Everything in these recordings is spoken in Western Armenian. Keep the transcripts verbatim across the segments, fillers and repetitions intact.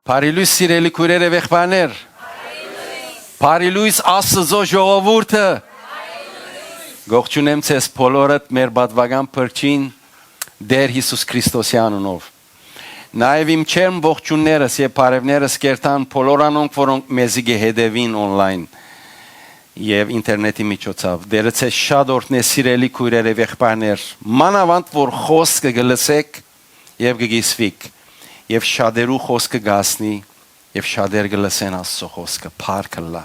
Բարի լոյս, սիրելի քոյրեր եւ եղբայրներ։ Բարի լոյս, Աստուծոյ ժողովուրդը։ Գողջունեմ ձեզ բոլորդ մեր պատուական փրկիչ Տէր Յիսուս Քրիստոսի անունով։ Նաեւ իմ ջերմ ողջուններս եւ բարեւներս կերթան բոլոր անոնք, որոնք մեզի կը հետեւին օնլայն եւ ինտերնետի միջոցաւ։ Տէրը ձեզ շատ օրհնէ, սիրելի քոյրեր եւ եղբայրներ, մանաւանդ որ խօսքը կը լսէք եւ կը կիսուիք, եւ շատերու խօսքը կ'հասնի, եւ շատեր կը լսեն Աստուծոյ խօսքը, փառք ըլլայ։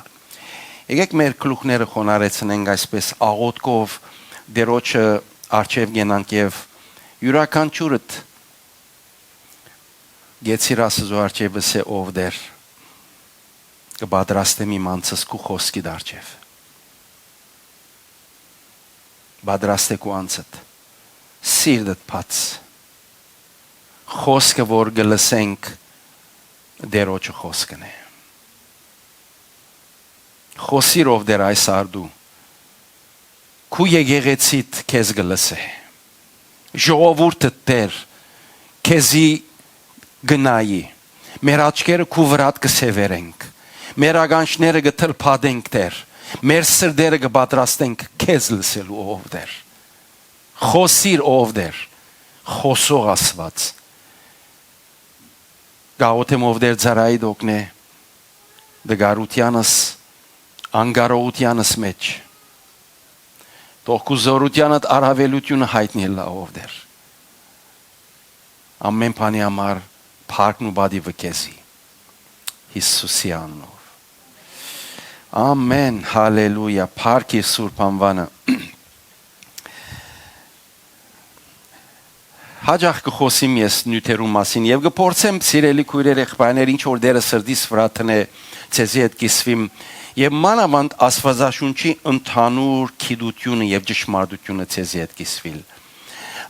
Եկէք մեր գլուխները խոնարհեցնենք այսպէս աղօթքով, Տէրոջը առջեւ կենանք եւ իւրաքանչիւրդ գեցիր Աստուծոյ առջեւ, ըսէ. «Ով Տէր, կը պատրաստեմ իմ անձս քու խօսքիդ առջեւ»։ Պատրաստէ քու անձդ, սիրտդ բաց։ Խօսքը որ կը լսենք, Տէրոջը խօսքն է։ Խօսիր, ով Տէր, այս արտու, քու եկեղեցիդ քեզ կը լսէ։ Ժողովուրդը, Տէր, քեզի կը նայի։ Մեր աչքերը քու վրադ կը սեւեռենք։ Մեր ականջները կը թլփատենք, Տէր։ Մեր սրտերը կը պատրաստենք քեզ լսելու, ով Տէր։ Խօսիր, ով Տէր, խօսող Աստուած։ Կ'աղօթեմ, ով Տէր, ծառայիդ օգնէ, տկարութեանս, անկարողութեանս մէջ։ Թող քու զօրութեանդ առաւելութիւնը յայտնի ըլլայ, ով Տէր։ Ամէն բանի համար փառքն ու պատիվը քեզի, Յիսուսի անունով։ Ամէն, հալելույա, փառք իր սուրբ անուանը։ Յաճախ կը խօսեմ ես նիւթերու մասին եւ կը փորձեմ, սիրելի քոյրեր, եղբայրներ, ինչ որ Տէրը սրտիս վրայ դնէ, ձեզի հետ կիսուիմ եւ մանաւանդ Աստուածաշունչի ընդհանուր գիտութիւնը եւ ճշմարտութիւնը ձեզի հետ կիսուիլ։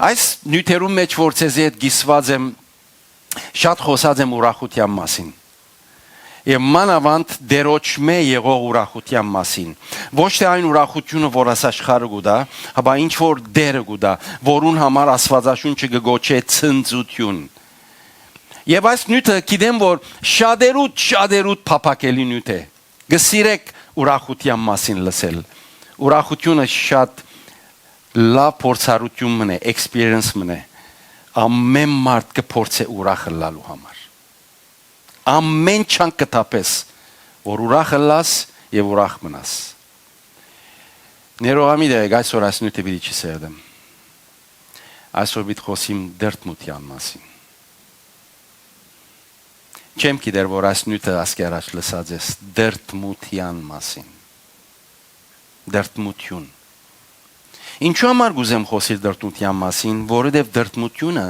Այս նիւթերու մէջ որ ձեզի հետ կիսուած եմ, շատ խօսած եմ ուրախութեան մասին։ Եւ մանաւանդ Տէրոջմէ եղող ուրախութեան մասին։ Ոչ թէ այն ուրախութիւնը, որ այս աշխարհը կու տայ, հապա ինչ որ Տէրը կու տայ, որուն համար Աստուածաշունչը կը կոչէ ցնծութիւն։ Եւ այս նիւթը գիտեմ, որ շատերուդ, շատերուդ փափաքելի նիւթ է։ Կը սիրէք ուրախութեան մասին լսել։ Ուրախութիւնը շատ լաւ փորձառութիւն մըն է, էքսպիրենս մըն է։ Ամէն մարդ կը փորձէ ուրախ ըլլալու համար։ Ամէն չանկ կը թափես, որ ուրախ ըլլաս եւ ուրախ մնաս։ Ներողամիտ եղէք, այսօր այս նիւթը պիտի չսերտեմ։ Այսօր պիտի խօսիմ դրդմութեան մասին։ Չեմ գիտեր, որ այս նիւթը ասկէ առաջ լսած ես, դրդմութեան մասին։ Դրդմութիւն։ Ինչու համար կ'ուզեմ խօսիլ դրդմութեան մասին, որովհետեւ դրդմութիւնը,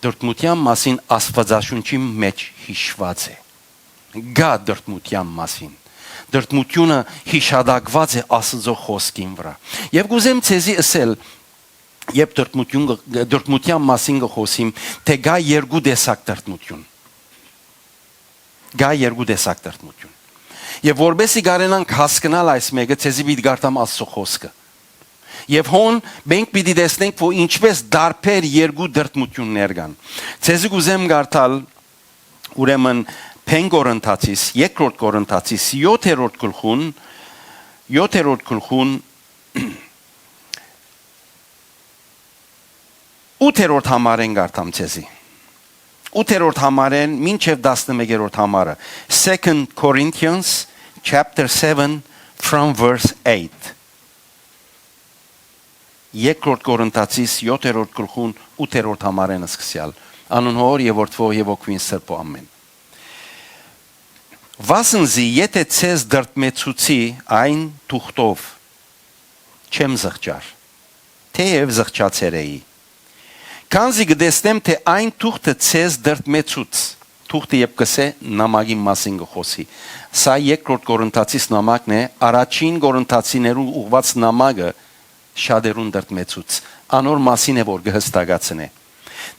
դրդմութեան մասին Աստուածաշունչի մէջ յիշուած է։ Կայ դրդմութեան մասին։ Դրդմութիւնը յիշատակուած է Աստուծոյ խօսքին վրայ։ Եւ կ'ուզեմ ձեզի ըսել, երբ դրդմութիւն կը, դրդմութեան մասին կը խօսիմ, թէ կայ երկու տեսակ դրդմութիւն։ Կայ երկու տեսակ դրդմութիւն։ Եւ որպեսզի կարենանք հասկնալ այս մէկը, ձեզի պիտի կարդամ Աստուծոյ խօսքը։ Եւ հոն մենք պիտի տեսնենք, որ ինչպես տարբեր երկու դրդմութիւններ կան։ Ձեզի կ'ուզեմ կարդալ, ուրեմն, Փեն Կորինթացիս, երկրորդ Կորինթացիս, յոթերորդ գլխուն, յոթերորդ գլխուն, ութերորդ համարէն կարդամ ձեզի։ Ութերորդ համարէն մինչեւ տասնմեկերորդ համարը։ Second Corinthians chapter seven from verse eight. Երկրորդ Կորինթացիս յոթերորդ գլխուն ութերորդ համարէն սկսեալ։ Անուն Հօր եւ Որդւոյ եւ Հոգւոյն Սրբոյ, ամէն։ Վասն զի, եթէ ձեզ դրդմեցուցի այն թուղթով, չեմ զղջար, թէեւ զղջացեր էի։ Քանզի կը տեսնեմ, թէ այն թուղթը ձեզ դրդմեցուց, թուղթը երբ կ'ըսէ, նամակին մասին կը խօսի։ Սա երկրորդ Կորինթացիս նամակն է, առաջին Կորինթացիներուն ուղղուած նամակը շատերուն դրդմեցուց։ Անոր մասին է, որ կը հստակացնէ։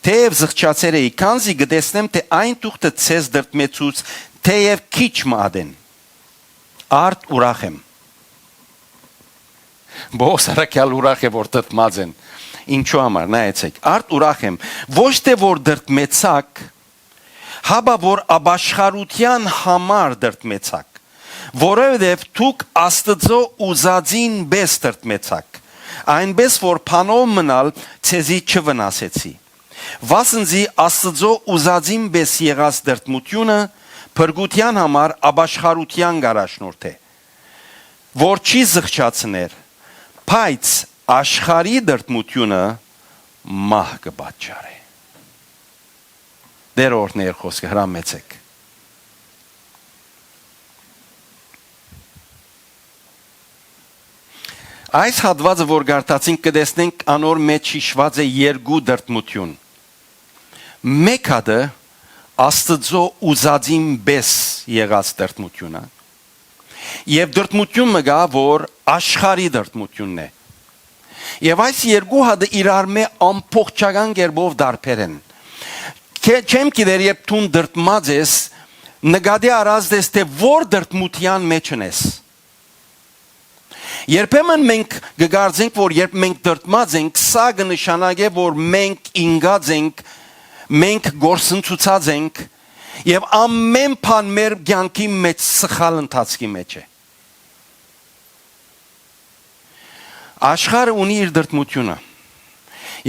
Թէեւ զղջացեր էի, քանզի կը տեսնեմ, թէ այն թուղթը ձեզ դրդմեցուց, թէեւ քիչ մը ատեն։ Արդ ուրախ եմ։ Պողոս առաքյալ ուրախ է, որ դրդմած են։ Ինչու համար, նայեցեք, արդ ուրախ եմ, ոչ թէ որ դրդմեցաք, հապա որ ապաշխարութեան համար տրտմեցաք, որովհետեւ դուք Աստուծոյ ուզածին պէս տրտմեցաք, այնպէս որ բանով մըն ալ ձեզի չվնասեցի։ Վասն զի Աստուծոյ ուզածին պէս եղած տրտմութիւնը փրկութեան համար ապաշխարութեան կ'առաջնորդէ, որ չի զղջացներ, բայց աշխարհի տրտմութիւնը մահ կը պատճառէ։ Տէր օրհնէ իր խօսքը, հրամեցէք։ Այս հատուածը, որ կարդացինք, կը տեսնենք, անոր մէջ յիշուած է երկու տրտմութիւն։ Մէկ հատը Աստուծոյ ուզածին պէս եղած տրտմութիւնը, եւ տրտմութիւն մը կայ, որ աշխարհի տրտմութիւնն է։ Եւ այս երկու հատը իրարմէ ամբողջական կերպով տարբեր են։ Չէ, չեմ գիտեր, երբ դուն տրտմած ես, նկատի առած ես, թէ որ տրտմութեան մէջն ես։ Երբեմն մենք կը կարծենք, որ երբ մենք տրտմած ենք, սա կը նշանակէ, որ մենք ինկած ենք, մենք կորսնցուցած ենք, եւ ամէն բան մեր կեանքի մէջ սխալ ընթացքի մէջ է։ Աշխարհը ունի իր տրտմութիւնը,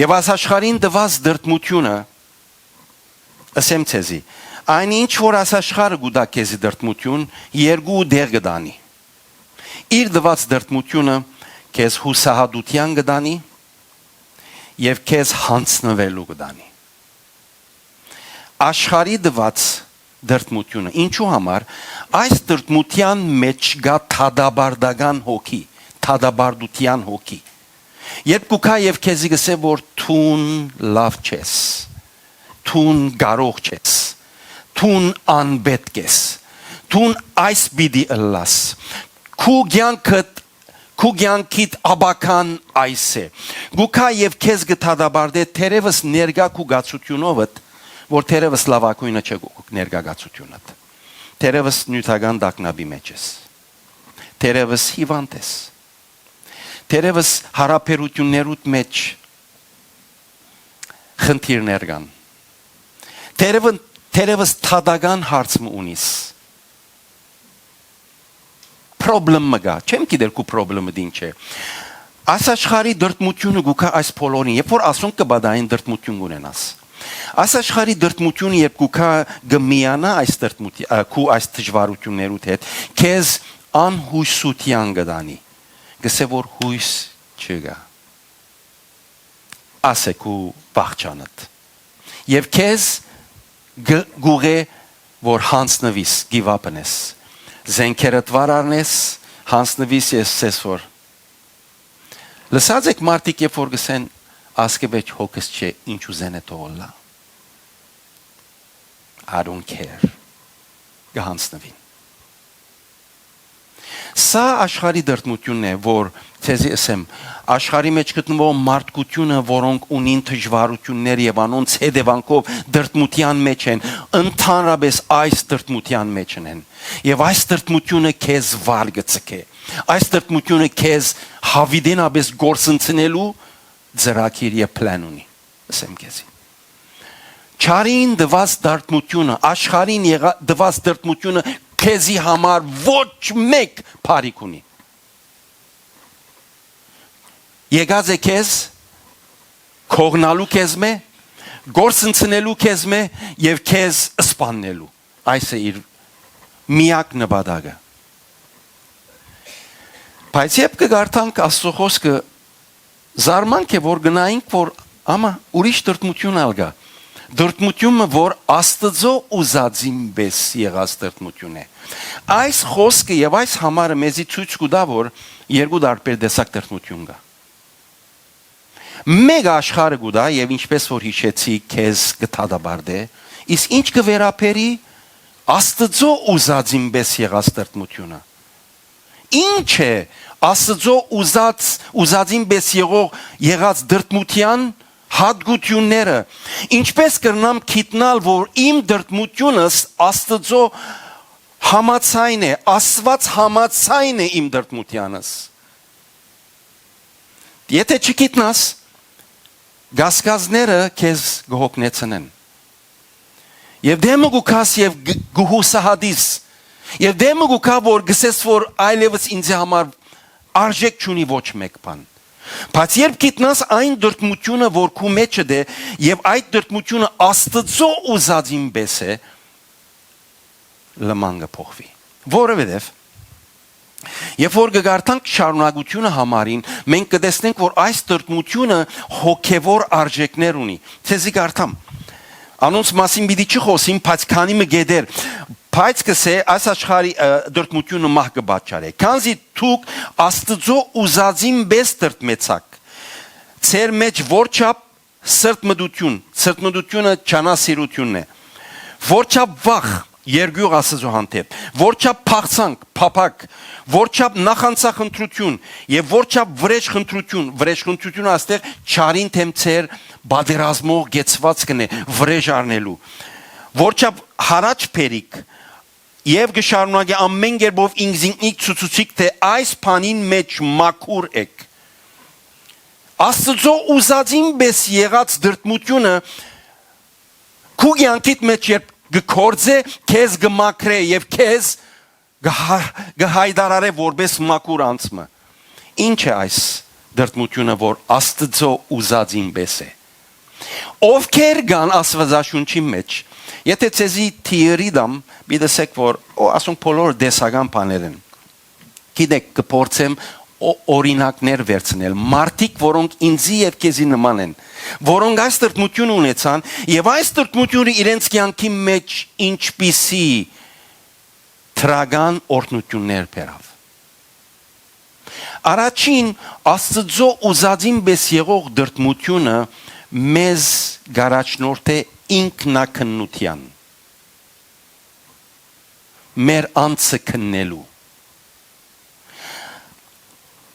եւ այս աշխարհին տուած տրտմութիւնը, ըսեմ ձեզի, այն ինչ որ այս աշխարհը կու տայ քեզի տրտմութիւն, երկու տեղ կը տանի։ Իր տուած տրտմութիւնը քեզ յուսահատութեան կը տանի եւ քեզ յանձնուելու կը տանի։ Աշխարհի տուած տրտմութիւնը։ Ինչու համար։ Այս տրտմութեան մէջ կայ դատապարտական հոգի, դատապարտութեան հոգի։ Երբ կու գայ եւ քեզի կ'ըսէ, որ դուն լաւ չես, դուն կարող չես, դուն անպետք ես, դուն այս պիտի ըլլաս, քու կեանքդ, քու կեանքիդ ապագան այս է։ Կու գայ եւ քեզ կը դատապարտէ, թերեւս ներկայ քու կացութիւնովդ, որ թերեւս լաւագոյնը չէ քու ներկայ կացութիւնդ, թերեւս նիւթական տագնապի մէջ ես, թերեւս հիւանդ ես, թերեւս յարաբերութիւններուդ մէջ խնդիրներ կան, թերեւն-, թերեւս դատական հարց մը ունիս, պրոբլեմ մը կայ, չեմ գիտեր քու պրոբլեմը դին չէ։ Այս աշխարհի տրտմութիւնը կու գայ այս բոլորին, երբ որ ասոնք կը պատահին, տրտմութիւն կունենաս։ Այս աշխարհի տրտմութիւնը երբ կու գայ, կը միանայ այս տրտմութի-, ա, քու այս դժվարութիւններուդ հետ, քեզ անհոյսութեան կը տանի, կ'ըսէ որ յոյս չկայ։ Ասէ քու վախճանդ։ Եւ քեզ գ-, գուղէ որ յանձնուիս, give up ընես, զէնքերդ վար առնես, յանձնուիս, ես սես որ։ Լսած եք մարդիկ, երբ որ կ'ըսեն, «Ասկէ վեճ հոգս չէ, ինչ ուզեն է թող ըլլայ»։ I don't care, կը յանձնուին։ Սա աշխարհի տրտմութիւնն է, որ, ձեզի ըսեմ, աշխարհի մէջ գտնուող մարդկութիւնը, որոնք ունին դժուարութիւններ եւ անոնց հետեւանքով տրտմութեան մէջ են, ընդհանրապէս այս տրտմութեան մէջ են։ Եւ այս տրտմութիւնը քեզ վար կը ձգէ։ Այս տրտմութիւնը քեզ յաւիտենապէս կորսնցնելու ծրագիր եւ plan ունի, ըսեմ քեզի։ Չարին տուած տրտմութիւնը, աշխարհին եղա-, տուած տրտմութիւնը քեզի համար ոչ մէկ բարիք ունի։ Եկած է քեզ, կողնալու քեզմէ, կորսնցնելու քեզմէ եւ քեզ սպաննելու։ Այս է իր միակ նպատակը։ Բայց երբ կը կարդանք Աստուծոյ խօսքը, զարմանք է, որ գնայինք, որ ամա ուրիշ տրտմութիւն ալ կայ։ Տրտմութիւնը, որ Աստուծոյ ուզածին պէս եղած տրտմութիւն է։ Այս խօսքը եւ այս համարը մեզի ցոյց կու տայ, որ երկու տարբեր տեսակ տրտմութիւն կայ։ Մէկը աշխարհը կու տայ եւ, ինչպէս որ յիշեցի, քեզ կը դատապարտէ, իսկ ինչ կը վերաբերի Աստուծոյ ուզածին պէս եղած տրտմութիւնը։ Ինչ է Աստուծոյ ուզած, ուզածին պէս եղող, եղած տրտմութեան յատկութիւնները։ Ինչպէս կրնամ գիտնալ, որ իմ տրտմութիւնս Աստուծոյ համաձայն է, Աստուած համաձայն է իմ տրտմութեանս։ Եթէ չգիտնաս, կասկածները քեզ կը հոգնեցնեն։ Եւ դէմը կու գաս եւ գ-, կու յուսահատիս։ Եւ դէմը կու գայ, որ կ'ըսես, որ այլեւս ինծի համար արժէք չունի ոչ մէկ բան։ Բայց երբ գիտնաս այն տրտմութիւնը, որ քու մէջդ է, եւ այդ տրտմութիւնը Աստուծոյ ուզածին պէս է, լման կը փոխուի։ Որովհետեւ, երբ որ կը կարդանք շարունակութիւնը համարին, մենք կը տեսնենք, որ այս տրտմութիւնը հոգեւոր արժէքներ ունի։ Ձեզի կարդամ։ Անոնց մասին պիտի չխօսիմ, բայց քանի մը գետեր, բայց կ'ըսէ, այս աշխարհի, ը, տրտմութիւնը մահ կը պատճառէ։ Քանզի դուք Աստուծոյ ուզածին պէս տրտմեցաք։ Ձեր մէջ որչափ սրտմտութիւն, սրտմտութիւնը ջանասիրութիւնն է, որչափ վախ, երկիւղ Աստուծոյ հանդէպ, որչափ փախցանք, փափաք, որչափ նախանձախնդրութիւն եւ որչափ վրէժ խնդրութիւն, վրէժ խնդրութիւնը այստեղ չարին դէմ ձեր պատերազմող կեցուածքն է, վրէժ առնելու, որչափ յառաջ բերիք, եւ կը շարունակէ, ամէն կերպով ինքզինքնիկ ցուցուցիք, թէ այս բանին մէջ մաքուր էք։ Աստուծոյ ուզածին պէս եղած տրտմութիւնը քու կեանքիդ մէջ երբ կը գործէ, քեզ կը մաքրէ եւ քեզ կը հա-, կը յայտարարէ որպէս մաքուր անձ մը։ Ի՞նչ է այս տրտմութիւնը, որ Աստուծոյ ուզածին պէս է։ Ովքեր կան Աստուածաշունչի մէջ, եթե ձեզի թիըրի տամ, պիտի ըսէք, որ, օ, ասոնք բոլորը տեսական բաներ են։ Գիտէք, կը փորձեմ օ-, օրինակներ վերցնել, մարդիկ, որոնք ինծի եւ քեզի նման են, որոնք այս տրտմութիւնը ունեցան եւ այս տրտմութիւնը իրենց կեանքի մէջ ինչպիսի դրական օրհնութիւններ բերաւ։ Առաջին, Աստուծոյ ուզածին պէս եղող տրտմութիւնը մեզ կ'առաջնորդէ ինքնակննութեան, մեր անձը քննելու։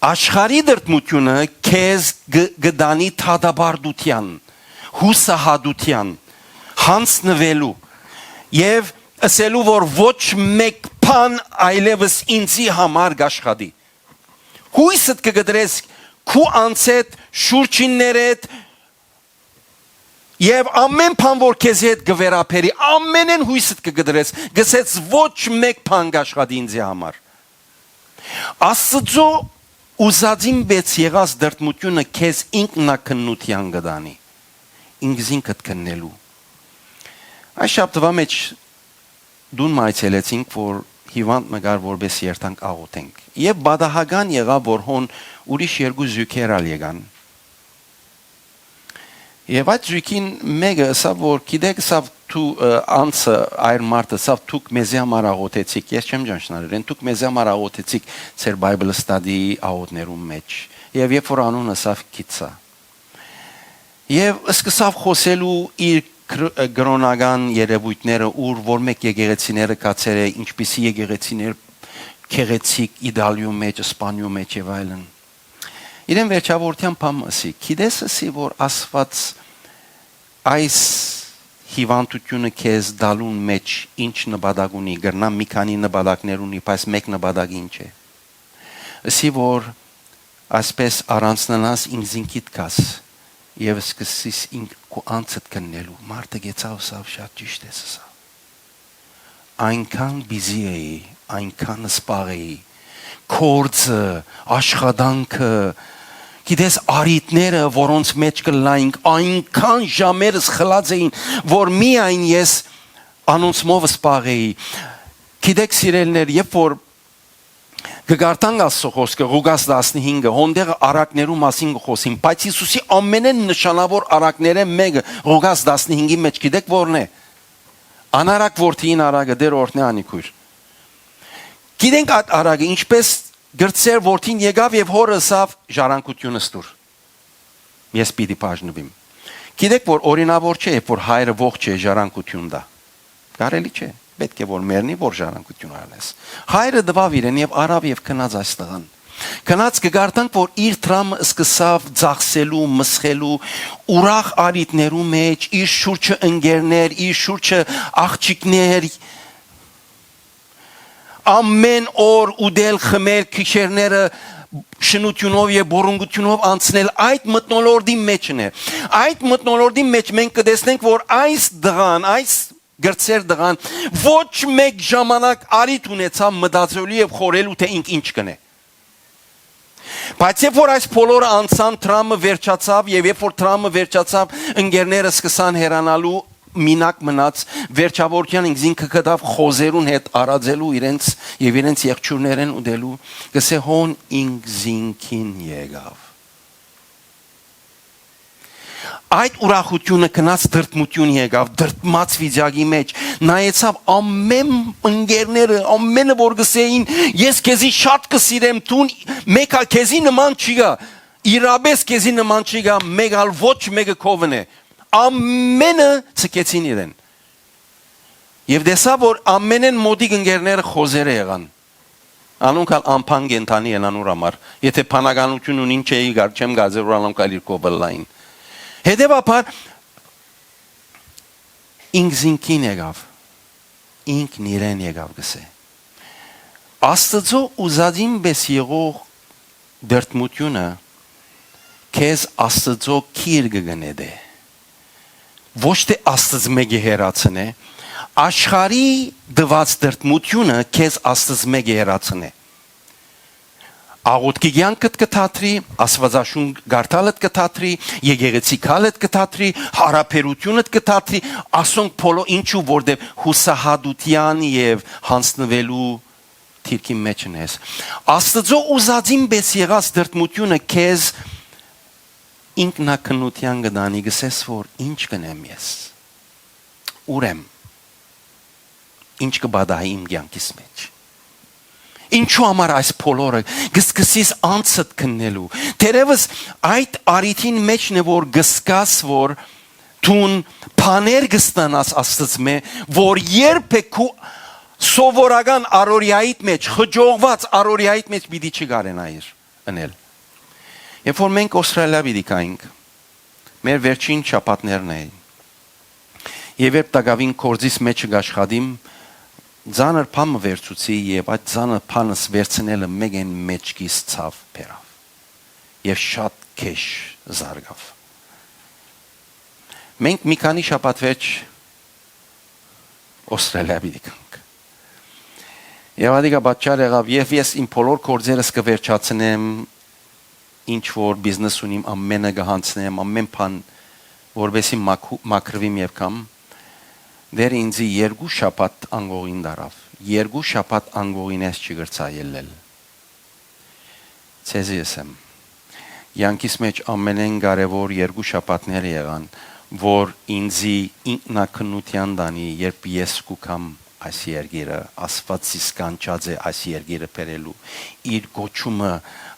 Աշխարհի տրտմութիւնը քեզ կը, կը տանի դատապարտութեան, յուսահատութեան, յանձնուելու եւ ըսելու, որ ոչ մէկ բան այլեւս ինծի համար կ'աշխատի։ Յոյսդ կը կտրես քու անձէդ, շուրջիններէդ, եւ ամէն բան, որ քեզի հետ կը վերաբերի, ամենէն յոյսդ կը կտրես, կ'ըսես, ոչ մէկ բան կ'աշխատի ինծի համար։ Աստուծոյ ուզածին պէս եղած տրտմութիւնը քեզ ինքնակննութեան կը տանի, ինքզինքդ քննելու։ Այս շաբթուայ մէջ տուն մը այցելեցինք, որ հիւանդ մը կար, որպէս երթանք աղօթենք։ Եւ պատահական եղաւ, որ հոն ուրիշ երկու զոյգեր ալ եկան։ Եւ այդ զոյգին մէկը ըսաւ, որ, գիտէք, ըսաւ, դու, ը, անձը, այր մարդը ըսավ, դուք մեզի համար աղօթեցիք, ես չեմ ճանչնար իրեն, դուք մեզի համար աղօթեցիք ձեր Bible study աղօթներուն մէջ։ Եւ երբ որ անուն ըսաւ, գիցա։ Եւ սկսաւ խօսելու իր կր-, կրօնական երեւոյթները, ուր որ մէկ եկեղեցիները կացեր է, ինչպիսի եկեղեցիներ գեղեցիկ Իտալիոյ մէջ, Իսպանիոյ մէջ եւ այլն։ Իրեն վերջավորութեան բան ըսի, գիտես ըսի, որ Աստուած այս հիվանդությունը քեզ տալուն մէջ ինչ նպատակ ունի, կրնա մի քանի նպատակներ ունի, բայց մէկ նպատակ ինչ է։ Ըսի, որ այսպես առանձնանաս, ինքզինքիդ գաս եւ սկսես ինք քու անձդ քննելու։ Մարդը գեցավ, ըսաւ, շատ ճիշտ ես, ըսաւ։ Այնքան busy էի, այնքան սպաղ էի, գործը, աշխատանքը, գիտես, առիթները, որոնց մէջ կ'ըլլայինք, այնքան ժամերս խլած էին, որ միայն ես անոնցմով սպաղ էի։ Գիտեք, սիրելիներ, երբ որ կը կարդանք Աստծո խոսքը, Ղուկաս տասնհինգը, հոն տեղը առակներու մասին կը խօսին, բայց Յիսուսի ամենէն նշանաւոր առակներէն մէկը Ղուկաս տասնհինգի մէջ գիտեք որն է։ Անարակ որդիին առակը, Տէր օրհնէ անիկոյր։ Գիտենք այդ առակը, ինչպես կրտսեր որդին եկաւ եւ հօրը ըսաւ. «Ժառանգութիւնս տուր, ես պիտի բաժնուիմ»։ Գիտեք, որ օրինաւոր չէ, երբ որ հայրը ողջ է, ժառանգութիւն տայ։ Կարելի չէ, պէտք է որ մեռնի, որ ժառանգութիւն առնես։ Հայրը տուաւ իրեն եւ առաւ եւ գնաց այս տղան։ Գնաց, կը կարդանք, որ իր դրամը սկսաւ ծախսելու, մսխելու, ուրախ առիթներու մէջ, իր շուրջը ընկերներ, իր շուրջը աղջիկներ, ամէն օր ուտել, խմել, գիշերները շնութիւնով եւ բոռունգութիւնով անցնել, այդ մթնոլորտի մէջն է։ Այդ մթնոլորտի մէջ մենք կը տեսնենք, որ այս տղան, այս կրցեր տղան, ոչ մէկ ժամանակ առիթ ունեցաւ մտածելու եւ խորհելու, թէ ինք ինչ կ'ընէ։ Բայց երբ որ այս բոլորը անցան, դրամը վերջացաւ, եւ երբ որ դրամը վերջացաւ, ընկերները սկսան հեռանալու, մինակ մնաց, վերջավորութեան ինքզինքը գտաւ խոզերուն հետ արածելու իրենց եւ իրենց եղջիւրներէն ուտելու, կ'ըսէ, հոն ինքզինքին եկաւ։ Այդ ուրախութիւնը գնաց դրդմութիւն եկաւ, դրդմած վիճակի մեջ, նայեցաւ, ամէն ընկերները, ամէնքը որ կ'ըսէին, «Ես քեզի շատ կը սիրեմ, դուն մէկ ալ քեզի նման չի գայ, իրապէս քեզի նման չի գայ, մէկ ալ ոչ մէկը քովն է»։ Ամէնքը ցկեցին իրեն։ Եւ տեսայ, որ ամէնէն մօտիկ ընկերները խոզերը եղան։ Անոնք ալ անփան կենդանի են անոր համար։ Եթէ բանականութիւն ունին, չէի գար, չեմ կարծեր որ անոնք ալ իր քովը ըլլային։ Հետեւաբար, ինքզինքին եկաւ, ինքն իրեն եկաւ, կ'ըսէ։ Աստուծոյ ուզածին պէս եղող դրդմութիւնը քեզ Աստուծոյ գիրկը կը նետէ։ Ոչ թէ Աստուծմէ կը հեռացնէ, աշխարհի տուած դրդմութիւնը քեզ Աստուծմէ կը հեռացնէ։ Աղօթքի կեանքդ կը թատրի, Աստուածաշունչ կարդալդ կը թատրի, եկեղեցի գալդ կը թատրի, յարաբերութիւնդ կը թատրի, ասոնք բոլոր ինչու, որտեւ յուսահատութեան եւ յանձնուելու դիրքի մէջ ես։ Աստուծոյ ուզածին պէս եղած դրդմութիւնը քեզ ինքնակնութեան կը տանի, կ'ըսես որ, «Ի՞նչ կ'ընեմ ես, ո՞ւր եմ, ի՞նչ կը պատահի իմ կեանքիս մէջ, ինչու համար այս բոլորը»։ Կը սկսես անձդ քննելու։ Թերեւս այդ առիթին մէջն է որ կը զգաս որ դուն բաներ կը ստանաս Աստուծմէ, որ երբեք քու սովորական առօրեայիդ մէջ, խճողուած առօրեայիդ մէջ պիտի չկարենայիր ընել։ Երբ որ մենք Օստրալիա պիտի գայինք, մեր վերջին շաբաթներն էին, եւ երբ տակաւին գործիս մէջը կ'աշխատիմ, ծանր բան մը վերցուցի եւ այդ ծանր բանս վերցնելը մէկէն մէջքիս ցաւ բերաւ եւ շատ քեշ զարկաւ։ Մենք մի քանի շաբաթ վերջ Օստրալիա պիտի գանք։ Եւ ատիկա պատճառ եղաւ, եւ ես իմ բոլոր գործերս կը վերջացնեմ, ինչ որ բիզնես ունիմ, ամէնը կը յանձնեմ, ամէն բան, որպեսզի մաքու-, մաքրուիմ եւ կամ։ Տէրը ինձի երկու շաբաթ անկողին տարաւ։ Երկու շաբաթ անկողին ես չի կրցայ ելլել։ Ձեզի ըսեմ, կեանքիս մէջ ամենէն կարեւոր երկու շաբաթները եղան, որ ինձի ինքնակնութեան տանի, երբ ես կու գամ այս երկիրը, Աստուած զիս կանչած է այս երկիրը բերելու, իր կոչումը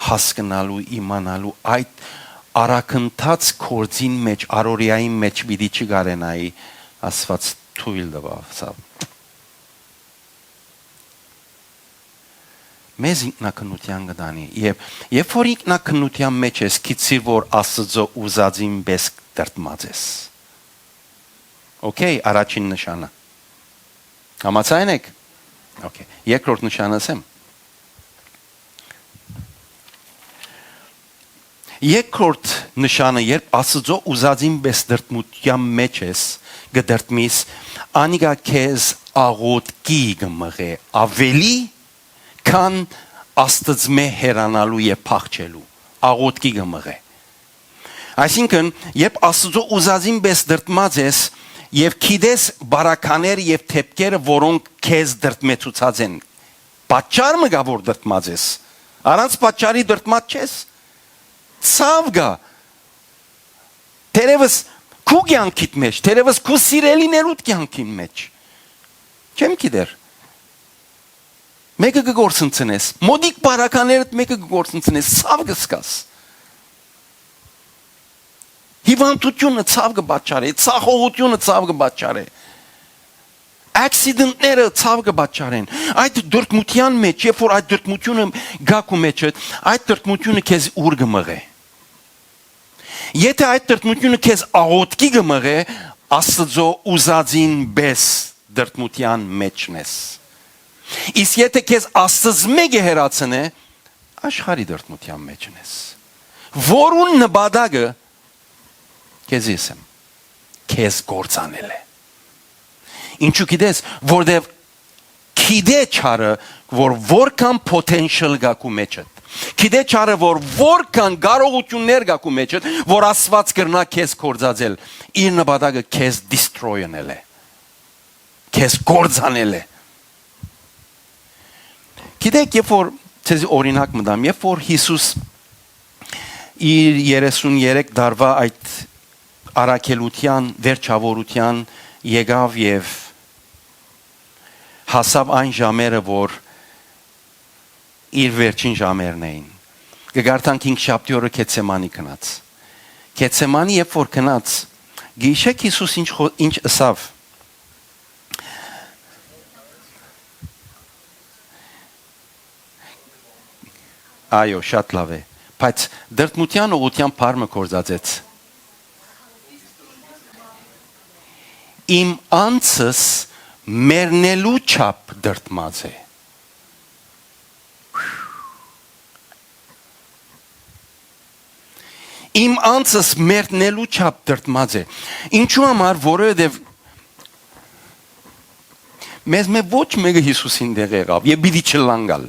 հասկնալու, իմանալու, այդ առաքնթաց գործին մէջ, առօրեային մէջ պիտի չկարենայի, Աստուած թոյլ տուաւ, սա։ Մեզ ինքնակնութեան կը տանի։ Եւ երբ որ ինքնակնութեան մէջ ես, գիտիր որ Աստուծոյ ուզածին պէս դրդմած ես։ Okay, առաջին նշանը։ Համաձայն եք։ Okay, երկրորդ նշանը ասեմ։ Երկրորդ նշանը, երբ Աստուծոյ ուզածին պէս դրդմութեան մէջ ես, կը դրդմիս, անիկա քեզ աղօթքի կը մղէ, ավելի քան Աստուծմէ հեռանալու եւ փախչելու, աղօթքի կը մղէ։ Այսինքն, երբ Աստուծոյ ուզածին պէս դրդմած ես եւ գիտես բարակաները եւ դեպքերը, որոնք քեզ դրդմեցուցած են, պատճառ մը կայ որ դրդմած ես, առանց պատճառի դրդմած չես, ցաւ կայ, թերեւս քու կեանքիդ մէջ, թերեւս քու սիրելիներուդ կեանքին մէջ, չեմ գիտեր, մէկը կը գործընծնես, մօտիկ բարականներդ մէկը կը գործընծնես, ցաւ կը զգաս։ Հիւանդութիւնը ցաւ կը պատճառէ, ցախողութիւնը ցաւ կը պատճառէ, accident-ները ցաւ կը պատճառեն։ Այդ դրդմութեան մէջ, երբ որ այդ դրդմութիւնը գայ քու մէջդ, այդ դրդմութիւնը քեզ ո՞ւր կը մղէ։ Եթէ այդ դրդմութիւնը քեզ աղօթքի կը մղէ, Աստուծոյ ուզածին պէս դրդմութեան մէջն ես։ Իսկ եթէ քեզ Աստուծմէ կը հեռացնէ, աշխարհի դրդմութեան մէջն ես, որուն նպատակը, քեզի ըսեմ, քեզ կործանել է։ Ինչու գիտես, որտեւ գիտէ չարը, որ որքան potential կայ քու մեջդ։ Գիտէ չարը, որ որքան կարողութիւններ կայ քու մեջդ, որ Աստուած կրնայ քեզ կործածել, իր նպատակը քեզ destroy-նել է, քեզ կործանել է։ Գիտէք, երբ որ, ձեզի օրինակ մտամ, երբ որ Յիսուս իր երեսուն երեք տարուայ այդ առաքելութեան վերջաւորութեան եկաւ եւ հասաւ այն ժամերը, որ իր վերջին ժամերն էին։ Կը կարդանք, հինգշաբթի օրը Գեթսեմանի գնաց։ Գեթսեմանի երբ որ գնաց, գիշեք Յիսուս ինչ խո-, ինչ ըսաւ։ Այո, շատ լավ է, բայց դրդմութեան ուղղութեան բառ մը գործածեց։ Իմ անձս մեռնելու չափ դրդմած է։ Իմ անձս մեռնելու չափ դրդմած է։ Ինչու համար, որովհետև մեզ մէ ոչ մէկը Յիսուսին տեղ եղաւ եւ պիտի չլանկ ալ։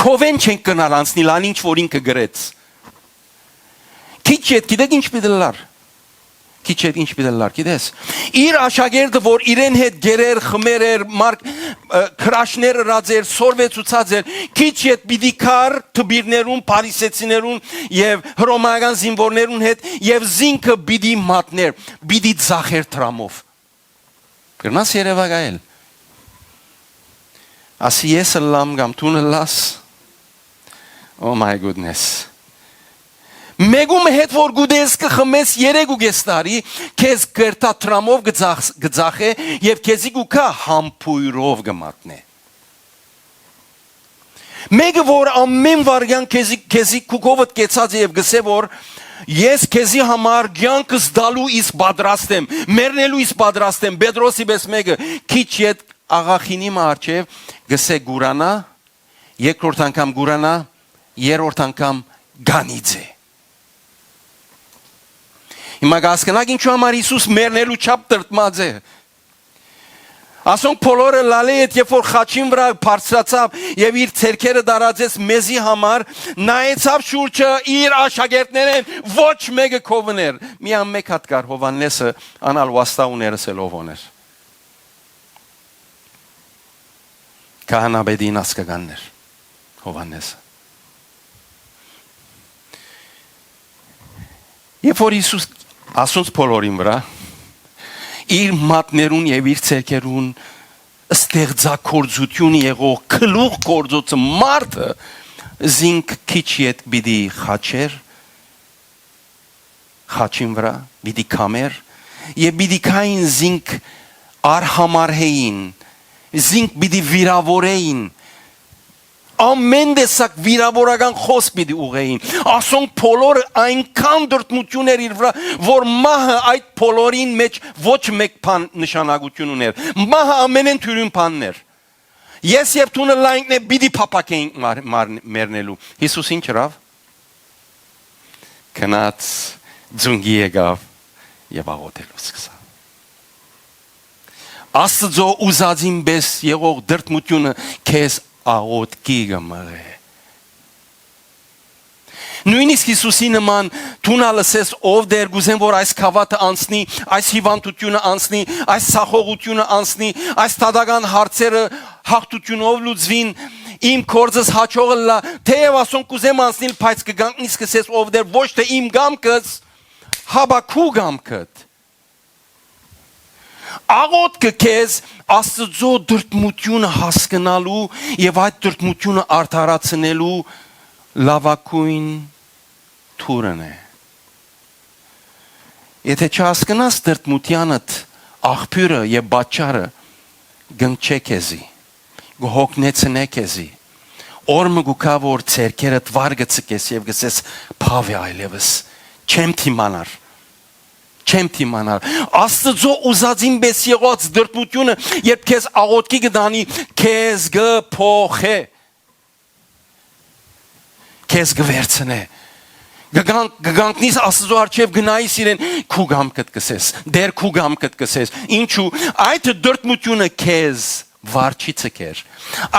Քովէն չենք կրնար անցնիլ ան ինչ որ ինքը գրեց։ Քիչ յետ գիտեք ինչ պիտի լար։ Քիչ յետ ինչ պիտի լար, գիտես։ Իր աշակերտը, որ իրեն հետ գերեր, խմեր էր, մարկ, ը, քրաշներ ըրած էր, սորվեցուցած էր, քիչ յետ պիտի քար դպիրներուն, փարիսեցիներուն եւ հռոմայական զինվորներուն հետ եւ զինքը պիտի մատնէր, պիտի ձախեր դրամով։ Կրնաս երևակայել։ Ասի ես ըլլամ կամ դուն ըլլաս։ Oh my goodness։ Մեկու մը հետ որ գուտես կը խմես երեք ու կես տարի, քեզ կերտա դրամով կը ձախ-, կը ձախէ եւ քեզի կու գայ համբոյրով կը մատնէ։ Մեկը որ ամեն վարյան քեզի, քեզի քուքովդ կեցած է եւ գսե որ ես քեզի համար կյանքս տալու իս պատրաստ եմ, մեռնելու իս պատրաստ եմ, Պետրոսի պես մեկը քիչ յետ աղախինի մը առջեւ գսե կուրանայ, երկրորդ անգամ կուրանայ, երրորդ անգամ գանիծ է։ Հիմա կհասկնաք ինչու համար Յիսուս մեռնելու չափ տրտմած է։ Ասոնք բոլորը լալէ հետ, երբ որ խաչին վրայ բարձրացաւ եւ իր ձեռքերը տարածեց մեզի համար, նայեցաւ շուրջը իր աշակերտներէն, ոչ մէկը քովն էր։ Միայն մէկ հատ կար, Յովհաննէսը, ան ալ վաստայ ուներ, ըսել ով օներ։ Քահանայապետին ազգականներ, Յովհաննէսը։ Երբ որ Յիսուս ասոնց բոլորին վրայ, իր մատներուն եւ իր ձեռքերուն ստեղծագործություն եղող գլուխ գործոցը մարդը, զինք քիչ յետ պիտի խաչեր, խաչին վրայ, պիտի քամեր, եւ պիտի քային զինք արհամարհեին, զինք պիտի վիրավորեին, ամեն տեսակ վիրավորական խոս պիտի ուղղեին։ Ասոնք բոլորը այնքան դրդմություն էր իր վրայ, որ մահը այդ բոլորին մեջ ոչ մեկ բան նշանակություն ուներ։ Մահը ամենէն թիւրին բանն էր։ Ես եւ դունը լայնքն է պիտի փափակեինք մար-, մար-, մեռնելու։ Յիսուս ինչ ըրաւ։ Գնաց, ձունկի եկաւ եւ աղօթելու սկսաւ։ Աստծո ուզածին պես եղող դրդմութիւնը քեզ աղօթքի կը մղէ։ Նոյնիսկ Յիսուսի նման դուն ալ ըսես, «Ով Տեր, կուզեմ որ այս գաւաթը անցնի, այս հիւանդութիւնը անցնի, այս սախողութիւնը անցնի, այս դատական հարցերը հաղթութիւնով լուծուին, իմ գործս հաջող ըլլայ, թէեւ ասոնք կուզեմ անցնիլ, բայց կը կանգնիս», կ'ըսես, «Ով Տեր, ոչ թէ իմ կամքս, հապա քու կամքդ»։ Աղօթքը քեզ Աստծո դրդմութիւնը հասկնալու եւ այդ դրդմութիւնը արդարացնելու լաւագոյն թուրն է։ Եթէ չհասկնաս դրդմութեանդ աղբիւրը եւ պատճառը, կնչէ քեզի, կը հոգնեցնէ քեզի։ Օր մը կու գայ, որ ձեռքերդ վար կը ցկես եւ կ'ըսես, «Բաւ է այլեւս, չեմ դիմանար, չեմ դիմանար»։ Աստծո ուզածին պես եղած դրդմութիւնը, երբ քեզ աղօթքի կը տանի, քեզ կը փոխէ, քեզ կը վերցնէ, Կը կան-, կը կանգնիս Աստուծոյ առջեւ, կը նայիս իրեն, քու կամքդ կ'ըսես, Տէր, քու կամքդ կ'ըսես։ Ինչու՞, այդ տրտմութիւնը քեզ վար չի ձգեր։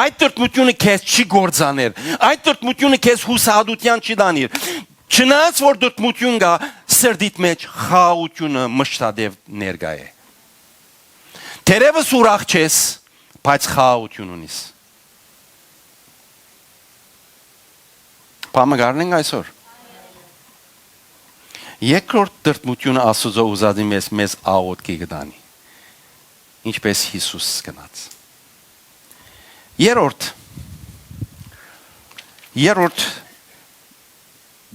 Այդ տրտմութիւնը քեզ չի գործաներ։ Այդ տրտմութիւնը քեզ յուսահատութեան չի տանիր։ Չնայած որ տրտմութիւն կայ, սրտիդ մէջ խաղաղութիւնը մշտատեւ ներկայ է։ Թերեւս ուրախ չես, բայց խաղաղութիւն ունիս։ Բան մը կ'առնենք այսօր։ Երկրորդ տրտմութիւնը Աստուծոյ ուզածին մեզ, մեզ աղօթքի կը տանի, ինչպէս Յիսուս գնաց։ Երրորդ, երրորդ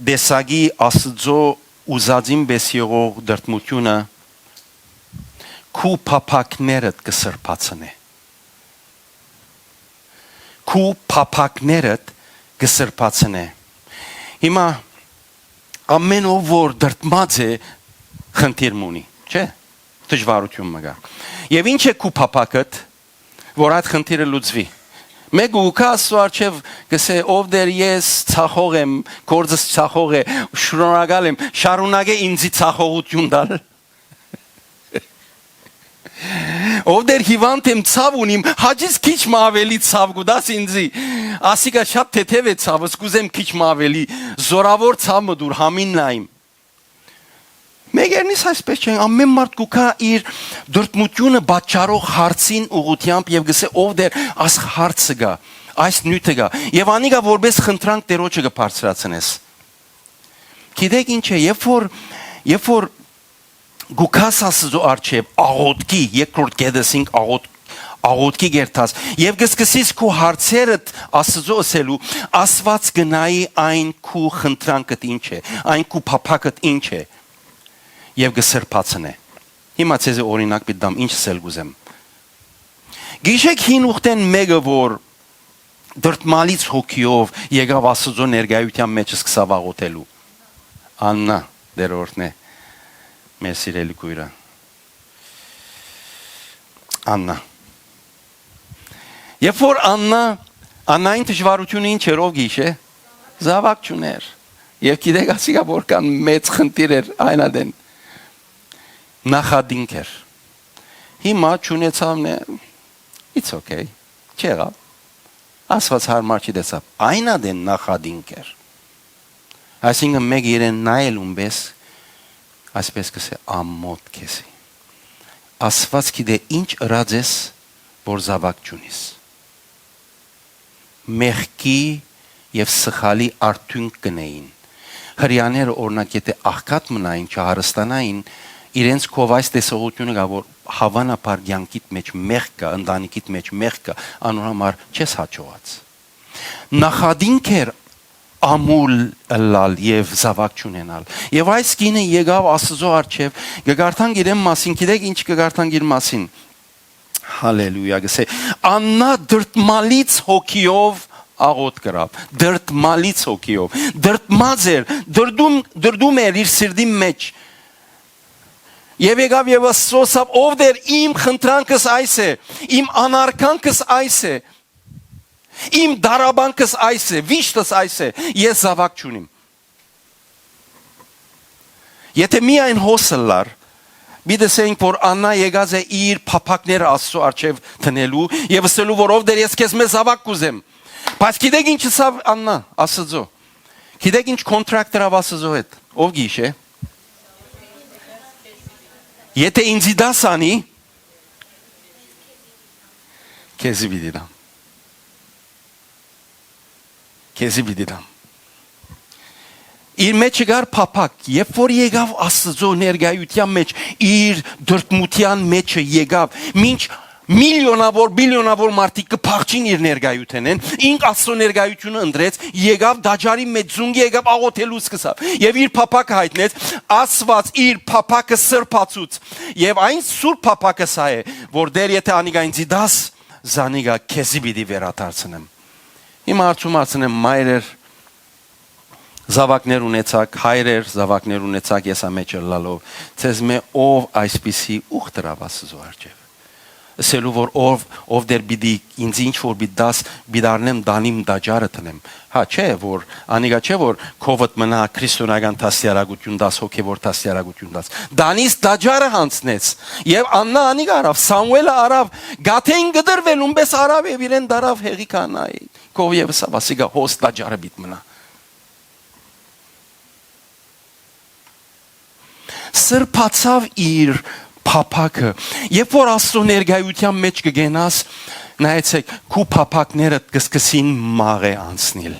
տեսակի Աստուծոյ ուզածին պէս եղող տրտմութիւնը քու փափաքներդ կը սրբացնէ։ Քու փափաքներդ կը սրբացնէ։ Հիմա ամեն ով որ տրտմած է, խնդիր մը ունի, չէ՞։ Դժվարութիւն մը կայ։ Եւ ի՞նչ է քու փափաքդ, որ այդ խնդիրը լուծուի։ Մէկը կու գայ Աստուծոյ առջեւ, կ'ըսէ, «Ով Տէր, ես ցախող եմ, գործս ցախող է, շնորհակալ եմ, շարունակէ ինծի ցախողութիւն տալ»։ «Ով Տէր, հիւանդ եմ, ցաւ ունիմ, հաճիս քիչ մը աւելի ցաւ կու տաս ինծի»։ Ասիկա շատ թեթեւ է ցաւս, կ'ուզեմ քիչ մը աւելի, զօրաւոր ցաւ մը տուր, համին նայիմ։ Մեկերնից այսպէս չեն, ամեն մարդ կու գայ իր տրտմութիւնը պատճառող հարցին ուղղութեամբ եւ կ'ըսէ, «Ով Տէր, աս հարցը կայ, այս նիւթը կայ»։ Եւ անիկա որպէս խնդրանք Տէրոջը կը բարձրացնես։ Գիտեք ինչ է, երբ որ, երբ որ կու գաս Աստուծոյ առջեւ աղօթքի, երկրորդ կետս ինք աղօթ-, աղօթքի կերտած, եւ կը սկսես քու հարցերդ Աստուծոյ ըսելու, Աստուած կը նայի այն քու խնդրանքդ ինչ է, այն քու փափաքդ ինչ է, եւ կը սրբացնէ։ Հիմա ձեզի օրինակ պիտի տամ, ինչ ըսել կ'ուզեմ։ Գիշեք հին ուխտէն մէկը, որ տրտմալից հոգիով եկաւ Աստուծոյ ներկայութեան մէջ, սկսաւ աղօթելու։ Աննա, Տէրոջն է, մեր սիրելի քոյրը։ Աննա։ Երբ որ Աննա, Աննային դժվարութիւնը ինչ էր, ով գիշե, զաւակ չունէր։ Եւ գիտեք, ասիկա որքան մեծ խնդիր էր այն ատեն։ Նախատինք էր։ Հիմա չունեցաւ նե, it's okay, չեղաւ։ Աստուած յարմար չի տեսաւ։ Այն ատեն նախատինք էր։ Այսինքն, մէկ իրեն նայելուն պէս, այսպես կ'ըսէ, ամոթ քեզի։ Աստուած գիտէ ինչ ըրած ես, որ զաւակ չունիս։ Մեղքի եւ սխալի արդիւնք կ'ընէին։ Հրեաները, օրինակ, եթէ աղքատ մնային, չհարստանային, իրենց քով այս տեսողութիւնը կայ, որ հաւանաբար կեանքիդ մէջ մեղք կայ, ընտանիքիդ մէջ մեղք կայ, անոր համար չես հաջողած։ Նախատինք էր ամուլ ըլլալ եւ զաւակ չունենալ։ Եւ այս կինը եկաւ Աստուծոյ առջեւ, կը կարդանք իրեն մասին, գիտեք ինչ կը կարդանք իր մասին։ Հալելույա, կ'ըսէ, Աննա դրդմալից հոգիով աղօթք կրաւ, դրդմալից հոգիով, դրդմած էր, դրդում, դրդում էր իր սիրտին մէջ։ Եւ եկաւ եւ Աստուծոյ ըսաւ, «Ով Տէր, իմ խնդրանքս այս է, իմ անարգանքս այս է, իմ դարաբանքս այս է, վիշտս այս է, ես զաւակ չունիմ»։ Եթէ միայն հոս ըլլար, պիտի ըսենք, որ Աննա եկած է իր փափաքները Աստուծոյ առջեւ դնելու եւ ըսելու, որ, «Ով Տէր, ես քեզմէ զաւակ կ'ուզեմ»։ Բայց գիտեք ինչ ըսաւ Աննա Աստուծոյ։ Գիտեք ինչ կոնտրակտ դրաւ Աստուծոյ հետ։ Ով գիշե։ Եթէ ինձի տաս անի, քեզի պիտի տամ։ Քեզի պիտի տամ։ Իր մեջ կար փափաք, երբ որ եկաւ Աստուծոյ ներկայութեան մեջ, իր դրդմութեան մեջը եկաւ, մինչ միլիոնավոր, բիլիոնավոր մարդիկ կը փախչին իր ներկայութենէն, ինք Աստուծոյ ներկայությունը ընտրեց, եկաւ տաճարի մեջ, զունգի եկաւ, աղօթելու սկսաւ։ Եւ իր փափաքը հայտնեց, Աստուած իր փափաքը սրբացուց։ Եւ այն սուրբ փափաքը սա է, որ Տէր, եթէ անիկա ինձի տաս, զանիկա քեզի պիտի վերադարձնեմ։ Հիմա հարցում հարցնեմ, մայրեր, զաւակներ ունեցաք, հայրեր, զաւակներ ունեցաք, ես ամէջ ըլլալով, ձեզմէ ով այսպիսի ուխ դրաւ Աստուծոյ առջեւ։ Ըսելու որ ով, ով դեր պիտի ինձ ինչ որ պիտի տաս, պիտի առնեմ տանիմ տաճարը դնեմ։ Հա, չէ՞ որ, անիկա չէ՞ որ քովդ մնայ քրիստոնեական դաստիարակութիւն տաս, հոգեվոր դաստիարակութիւն տաս։ Տանիս տաճարը յանձնեց։ Եւ Աննա անիկա առաւ, Սամուէլը առաւ, գաթէն կտրուելուն պէս առաւ եւ իրեն տարաւ հեղի քահանայի քով եւ ըսաւ, ասիկա հոս տաճարը պիտի մնայ։ Սրբացաւ իր փափաքը։ Երբ որ Աստծո ներկայութեան մէջ կը կենաս, նայեցէք, քու փափակներդ կը սկսին մաղ է անցնիլ։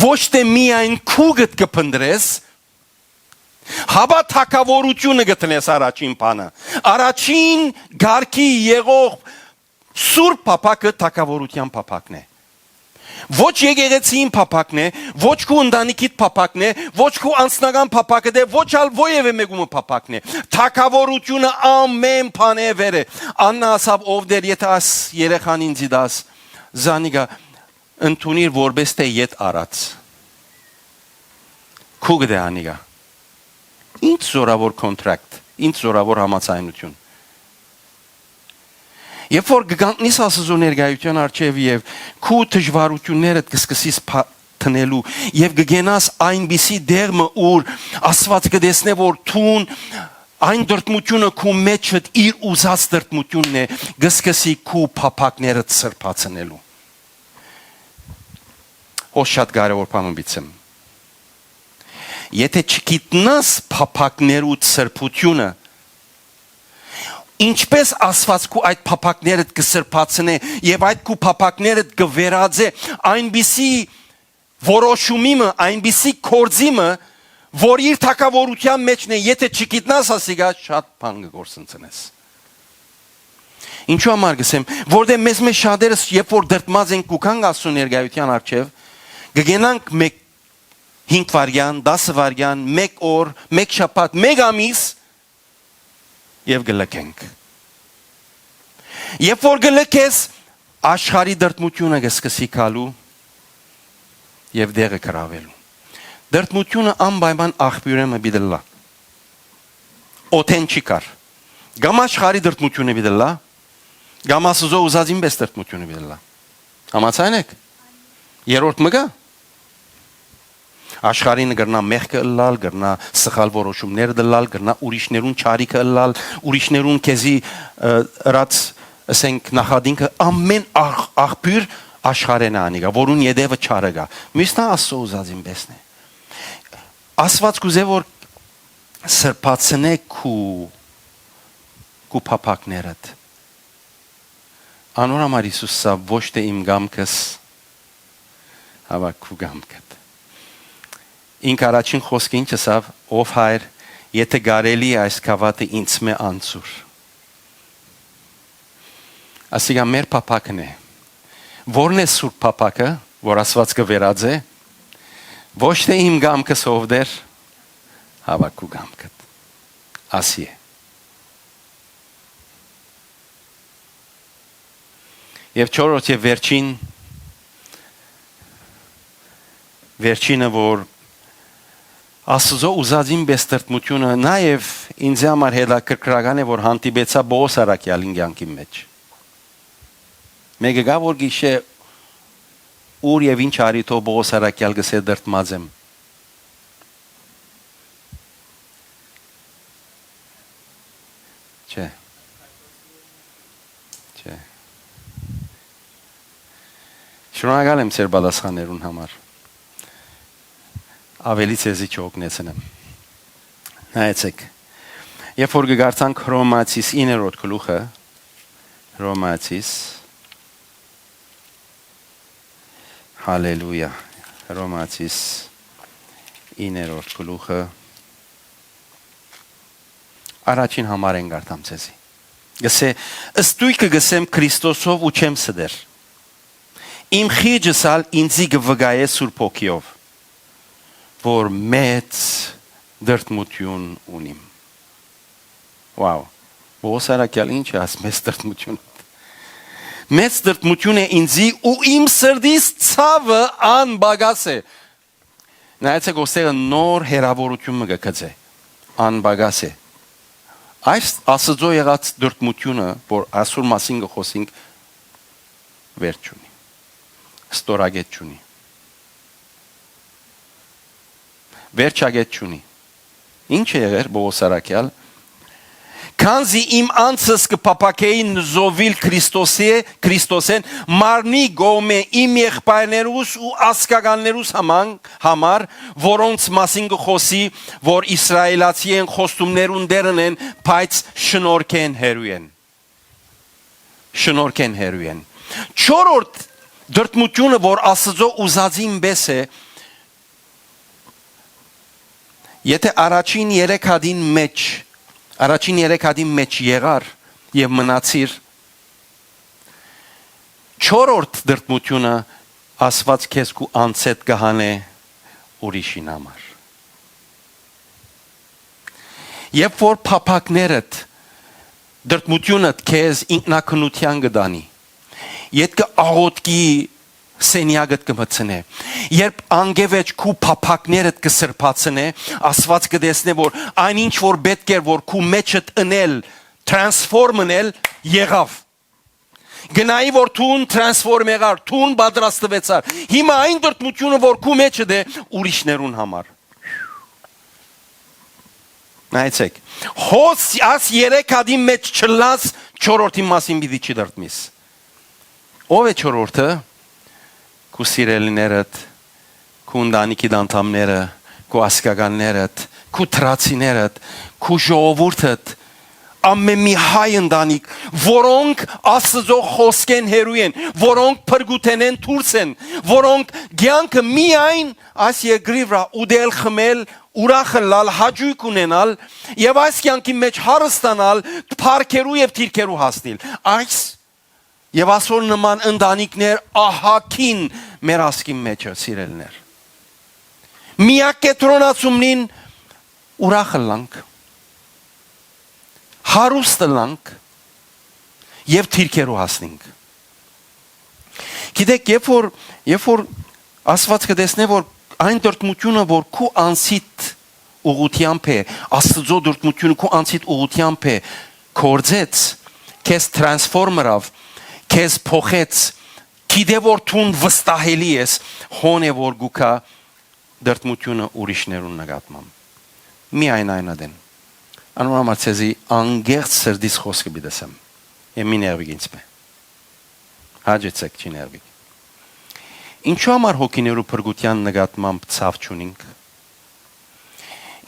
Ոչ թէ միայն քուկդ կը փնտռես, հապա թագաւորութիւնը կը դնես առաջին բանը։ Առաջին կարգի եղող սուրբ փափակը թագաւորութեան փափակն է։ Ոչ եկեղեցին փափակն է, ոչ քու ընտանիքիդ փափակն է, ոչ քու անձնական փափակդ է, ոչ ալ որեւէ մեկու մը փափակն է։ Թագաւորութիւնը ամէն բանէ վեր է։ Աննա ասաւ, ով դեր, եթէ այս երեխան ինձի տաս, զանիկա ընդունիր որպէս թէ ետ առած։ Քուկդ է անիկա։ Ինչ զորաւոր կոնտրակտ, ինչ զորաւոր համաձայնութիւն։ Երբ որ կը կանգնիս Աստուծոյ ներկայութեան առջեւ եւ քու դժուարութիւններդ կը սկսիս փա-, դնելու եւ կը կենաս այնպիսի տեղ մը, ուր Աստուած կը տեսնէ որ դուն այն տրտմութիւնը քու մէջդ իր ուզած տրտմութիւնն է, կը սկսի քու փափակներդ սրբացնելու։ Հոս շատ կարեւոր բան մը պիտի ասեմ։ Եթէ չգիտնաս փափակներու սրբութիւնը, ինչպէս Աստուած քու այդ փափակներդ կը սրբացնէ եւ այդ քու փափակներդ կը վերածէ այնպիսի որոշումի մը, այնպիսի գործի մը, որ իր թագաւորութեան մէջն է, եթէ չգիտնաս ասիկա, շատ բան կը գործընծնես։ Ինչու համար կ'ըսեմ, որտեղ մեզ մէջ շատերս, երբ որ դրդմած ենք ու գանք Աստծո ներկայութեան առջեւ, կգենանք մէկ հինգ վայրկեան, դասը վայրկեան, մէկ օր, մէկ շաբաթ, մէկ ամիս եւ կը լքենք։ Երբ որ կը լքես, աշխարհի դրդմութիւնը կը սկսի գալու եւ դեղը գրաւելու։ Դրդմութիւնը անպայման աղբիւրէն մը պիտի ըլլայ։ Օդէն չի գար։ Կամ աշխարհի դրդմութիւնը պիտի ըլլայ, կամ Աստուծոյ ուզածին պէս դրդմութիւնը պիտի ըլլայ։ Համաձայն եք։ Երրորդ մը կա։ Աշխարհինը կրնայ մեղքը ըլլալ, կրնայ սխալ որոշումներ ըլլալ, կրնայ ուրիշներուն չարիքը ըլլալ, ուրիշներուն քեզի, ը, ըրած, ասենք, նախատինքը, ամէն աղ-, աղբիւր աշխարհէն է անիկա, որուն ետեւը չարը կայ։ Մյուսն ա Աստծո ուզածին պէսն է։ Աստուած կ'ուզէ որ սրբացնէ քու, քու փափակներդ։ Անոր համար Յիսուս ըսաւ, «Ոչ թէ իմ կամքս, հապա քու կամքդ»։ Ինք առաջին խօսքը ինչ ըսաւ, «Ով Հայր, եթէ կարելի է, այս գաւաթը ինձմէ անցուր»։ Ասիկա մեր փափակն է։ Ո՞րն է սուրբ փափակը, որ Աստուած կը վերածէ, «Ոչ թէ իմ կամքս, ով Տէր, հապա քու կամքդ»։ Ասի է։ Եւ չորրորդ եւ վերջին, վերջինը, որ Աստուծոյ ուզածին պէս տրտմութիւնը, նաեւ ինձի համար հետաքրքրական է, որ հանդիպեցայ Պողոս առաքեալին կեանքին մէջ։ Մէկը կայ, որ գիշէ ուր եւ ինչ արի թող Պողոս առաքեալ կ'ըսէ, «Տրտմած եմ»։ Չէ։ Չէ։ Շնորհակալ եմ ձեր պատասխաններուն համար։ Ավելի ձեզի չօգնեցնեմ։ Նայեցեք։ Երբ որ կկարդանք Հռոմայացիս իններորդ գլուխը, Հռոմայացիս, հալելույա, Հռոմայացիս իններորդ գլուխը, առաջին համարէն կարդամ ձեզի։ Գսե, «Ստոյգը գսեմ Քրիստոսով ու չեմ ստեր։ Իմ խիճս ալ ինծի կը վկայէ Սուրբ Հոգիով, որ մեծ դրդմութիւն ունիմ»։ Wow։ Պողոս առաքեալ ինչ է ասում, «Մեծ դրդմութիւն»։ «Մեծ դրդմութիւն է ինծի ու իմ սրտիս ցաւը անպակաս է»։ Նայեցեք, ոստեղը նոր հերավորութիւն մը կը գծէ։ Անպակաս է։ Այս Աստուծոյ եղած տրտմութիւնը, որ այսօր մասին կը խօսինք, վերջ չունի, ստորագետ չունի, վերջագետ չունի։ Ի՞նչ է եղեր Պողոս առաքեալ։ «Քանզի իմ անձս կը փափաքէի նզովիլ Քրիստոսի, Քրիստոսէն, մարմնի կողմէ իմ եղբայրներուս ու ազգականներուս համար, որոնց մասին կը խօսի, որ իսրայելացի են, խոստումներուն տերն են, բայց շնորհքէն հեռու են»։ Շնորհքէն հեռու են։ Չորրորդ տրտմութիւնը, որ Աստուծոյ ուզածին պէս է, եթե առաջին երեք հատին մէջ, առաջին երեք հատին մէջ եղար եւ մնացիր, չորրորդ տրտմութիւնը Աստուած քեզ քու անձէդ կը հանէ ուրիշին համար։ Երբ որ փափաքներդ, տրտմութիւնդ քեզ ինքնակնութեան կը տանի, ետքը աղօթքի սենեակդ կը մտցնէ, երբ անկէ վեճ քու փափաքներդ կը սրբացնէ, Աստուած կը տեսնէ, որ այն ինչ որ պէտք էր, որ քու մեջդ ընել, transform ընել, եղաւ։ Գնայի, որ դուն transform եղար, դուն պատրաստուեցար։ Հիմա այն տրտմութիւնը, որ քու մեջդ է, ուրիշներուն համար։ Նայեցեք, հոս աս երեք հատի մէջ չլաս, չորրորդին մասին պիտի չտրտմիս։ Ո՞վ է չորրորդը։ Քու սիրելիներդ, քու ընտանիքիդ անդամները, քու ազգականներդ, քու դրացիներդ, քու ժողովուրդդ, ամէն մի հայ ընտանիք, որոնք Աստուծոյ խօսքէն հեռու են, որոնք փրկութենէն դուրս են, որոնք կեանքը միայն այս երկրի վրայ ուտել, խմել, ուրախ ըլլալ, հաճոյք ունենալ եւ այս կեանքի մէջ հարստանալ, փառքերու եւ դիրքերու հասնիլ։ Այս եւ ասոր նման ընտանիքներ ահագին մեր ազգին մէջ է, սիրելիներ։ Միակ կեդրոնացումնին ուրախ ըլլանք, հարուստ ըլլանք եւ դիրքերու հասնենք։ Գիտեք, երբ որ, երբ որ Աստուած կը տեսնէ, որ այն տրտմութիւնը, որ քու անձիդ ուղղութեամբ է, Աստուծոյ տրտմութիւնը քու անձիդ ուղղութեամբ է, գործեց, քեզ transform ըրաւ, քեզ փոխեց, գիտէ որ դուն վստահելի ես, հոն է որ գուքա տրտմութիւնը ուրիշներուն նկատմամբ։ Միայն այն ատեն։ Անոր համար ձեզի անկեղծ սրտից խօսքը պիտի ասեմ, եւ մի նեղուիք ինձ մէ։ Հաճեցեք, չի նեղուիք։ Ինչու համար հոգիներու փրկութեան նկատմամբ ցաւ չունինք։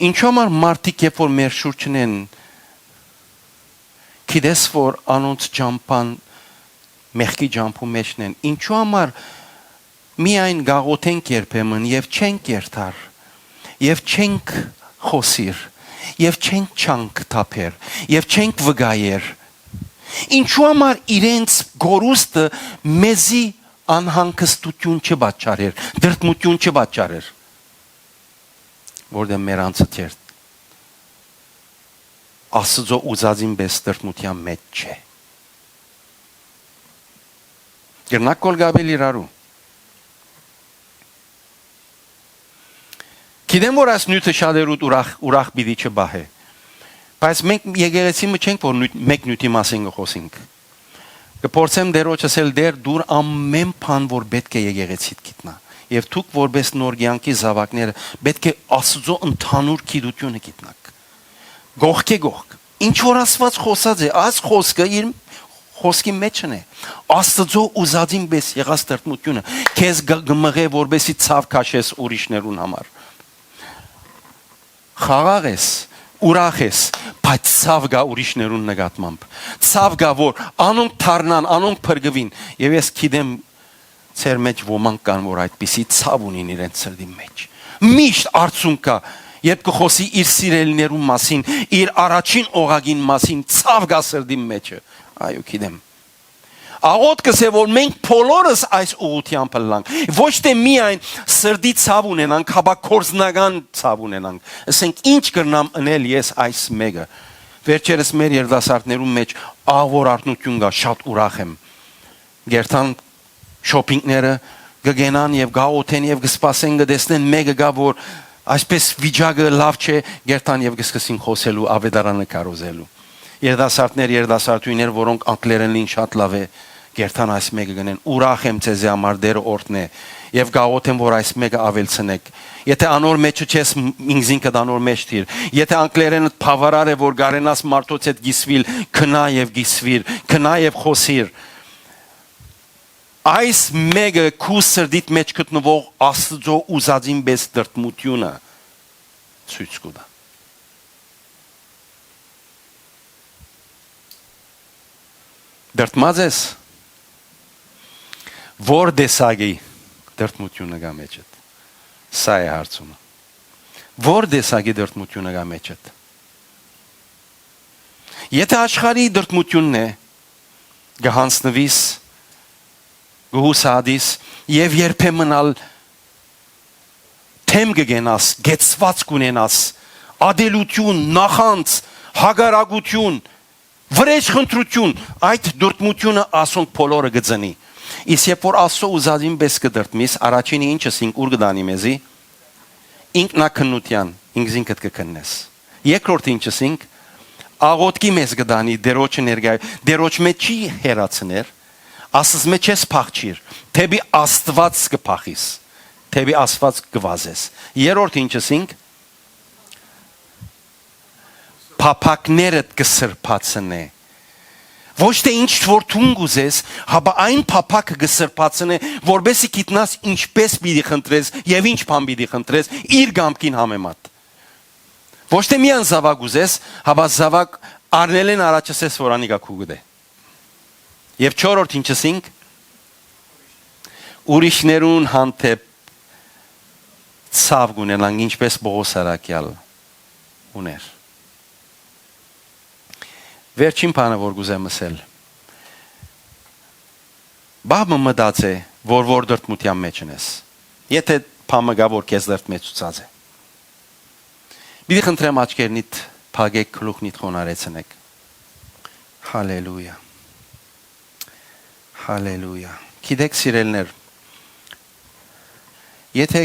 Ինչու համար մարդիկ, երբ որ մեր շուրջն են, գիտես որ անոնց ճամբան մեղքի ճամբու մէջն են, ինչու համար միայն գաղութենք երբեմն եւ չենք երթար, եւ չենք խօսիր, եւ չենք չանք թափեր, եւ չենք վկայեր։ Ինչու համար իրենց կորուստը մեզի անհանգստութիւն չպատճառեր, տրտմութիւն չպատճառեր, որտեղ մեր անցը թերթ Աստուծոյ ուզածին պէս տրտմութեան մէջ չէ։ Կրնակ կոլ գաբել իրարու։ Գիտեմ որ այս նիւթը շատերուդ ուրախ, ուրախ պիտի չբահէ, բայց մենք եկեղեցի մը չենք որ նիւթ, մէկ նիւթի մասին կը խօսինք։ Կը փորձեմ Տերոջ ասել. «Տեր, դուր ամէն բան որ պէտք է եկեղեցիդ գիտնայ, եւ դուք որպէս նոր կեանքի զաւակները պէտք է Աստուծոյ ընդհանուր գիտութիւնը գիտնաք, կողքէ կողք»։ Ինչ որ Աստուած խօսած է, այս խօսքը իր խօսքի մէջն է։ Աստուծոյ ուզածին պէս եղած տրտմութիւնը քեզ կը, կը մղէ որպէսի ցաւ քաշես ուրիշներուն համար։ Խաղաղ ես, ուրախ ես, բայց ցաւ կայ ուրիշներուն նկատմամբ։ Ցաւ կայ որ անոնք դառնան, անոնք փրկուին, եւ ես գիտեմ, ձեր մէջ ոմանք կան որ այդպիսի ցաւ ունին իրենց սրտին մէջ։ Միշտ արցունք կայ, երբ կը խօսի իր սիրելիներուն մասին, իր առաջին օղակին մասին, ցաւ կայ սրտին մէջը։ Այո, գիտեմ։ Աղօթքս է որ մենք բոլորս այս ուղղութեամբ ըլլանք, ոչ թէ միայն սրտի ցաւ ունենանք, հապա գործնական ցաւ ունենանք, ասենք. «Ինչ կրնամ ընել ես այս մէկը»։ Վերջերս մեր երիտասարդներուն մէջ ահ որ արթնութիւն կայ, շատ ուրախ եմ։ Կերթան շոփինգները, կը գնան եւ կաղօթեն եւ կը սպասեն, կը տեսնեն մէկը կայ որ այսպես վիճակը լաւ չէ, կերթան եւ կը սկսին խօսելու, ավետարանը քարոզելու։ երիտասարդներ, երիտասարդուհիներ, որոնք անգլերէնին շատ լաւ է, կերթան այս մէկը կ'ընեն. «Ուրախ եմ ձեզի համար, Տէրը օրհնէ, եւ կ'աղօթեմ որ այս մէկը աւելցնէք»։ Եթէ անոր մէջը չես, մ-, ինքզինքդ անոր մէջ դիր։ Եթէ անգլերէնդ բաւարար է որ կարենաս մարդոց հետ կիսուիլ, գնա եւ կիսուիր, գնա եւ խօսիր։ Այս մէկը քու սրտիդ մէջ գտնուող Աստուծոյ ուզածին պէս տրտմութիւնը ցոյց կու տայ։ Տրտմած ես։ Ո՞ր տեսակի տրտմութիւնը կայ մէջդ։ Սա է հարցումը։ Ո՞ր տեսակի տրտմութիւնը կայ մէջդ։ Եթէ աշխարհի տրտմութիւնն է, կը յանձնուիս, կը յուսահատիս եւ երբեմն ալ դէմ կը կենաս, կեցուած կ'ունենաս, ատելութիւն, նախանձ, հակառակութիւն, վրէժխնդրութիւն, այդ տրտմութիւնը ասոնք բոլորը կը ծնի։ Իսկ երբ որ Աստուծոյ ուզածին պէս կը տրտմիս, առաջինը ի՞նչ ըսինք, ո՞ւր կը տանի մեզի։ Ինքնակնության, ինքզինքդ կը քննես։ Երկրորդը ի՞նչ ըսինք, աղօթքի մեզ կը տանի, Տէրոջը ներկայ-, Տէրոջ մէջ չի հեռացներ, ասզմէ չես փախչիր, դէպի Աստուած կը փախիս, դէպի Աստուած կը վազես։ Երրորդը ի՞նչ ըսինք, փափաքներդ կը սրբացնէ։ Ոչ թէ ինչ որ դուն կ'ուզես, հապա այն փափաքը կը սրբացնէ, որպեսզի գիտնաս ինչպէս պիտի խնդրես եւ ինչ բան պիտի խնդրես, իր կամքին համեմատ։ Ոչ թէ միան զաւակ ուզես, հապա զաւակ առնելէն առաջ ըսես որ անիկա քու կտէ։ Եւ չորրորդ ի՞նչ ըսինք, ուրիշներուն հանդէպ ցաւ կ'ունենանք, ինչպէս Պողոս առաքեալ ունէր։ Վերջին բանը որ կ'ուզեմ ըսել, բահ մը մտածէ որ որ տրտմութեան մէջ ես, եթէ բան մը կայ որ քեզ տրտմեցուցած է, պիտի խնդրեմ աչքերնիդ փակեք, գլուխնիդ խոնարհեցնեք։ Հալելույա։ Հալելույա։ Գիտեք, սիրելիներ, եթէ,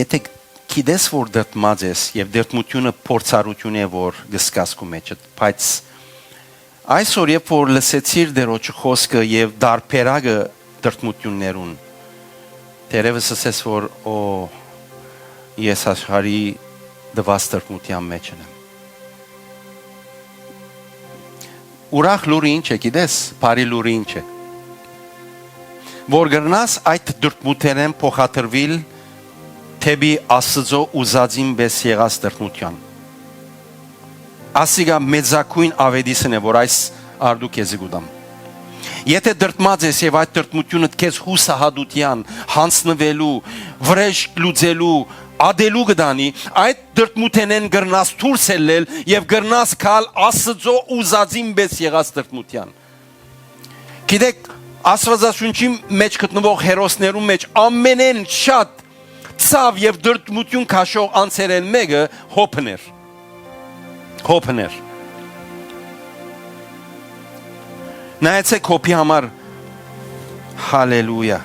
եթէ գիտես որ տրտմած ես եւ տրտմութիւնը փորձառութիւն է որ կը զգաս քու մէջդ, բայց այսօր երբ որ լսեցիր Տէրոջը խօսքը եւ դարբերակը տրտմութիւններուն, թերեւս ըսես որ, օ, ես աշխարհի տուած տրտմութեան մէջ եմ։ Ուրախ լուրը ի՞նչ է, գիտես, բարի լուրը ի՞նչ է։ Որ կրնաս այդ տրտմութենէն փոխադրուիլ դէպի Աստուծոյ ուզածին պէս եղած տրտմութեան։ Ասիկա մեծագոյն աւետիսն է որ այս արդու քեզի կու տամ։ Եթէ տրտմած ես եւ այդ տրտմութիւնը քեզ յուսահատութեան, յանձնուելու, վրէժ լուծելու, ատելու կը տանի, այդ տրտմութենէն կրնաս դուրս ելլել եւ կրնաս գալ Աստուծոյ ուզածին պէս եղած տրտմութեան։ Գիտեք, Աստուածաշունչի մէջ գտնուող հերոսներուն մէջ ամենէն շատ ցաւ եւ տրտմութիւն քաշող անձերէն մէկը Յոբն էր։ Յոբն էր։ Նայեցեք Յոբի համար, հալելույա։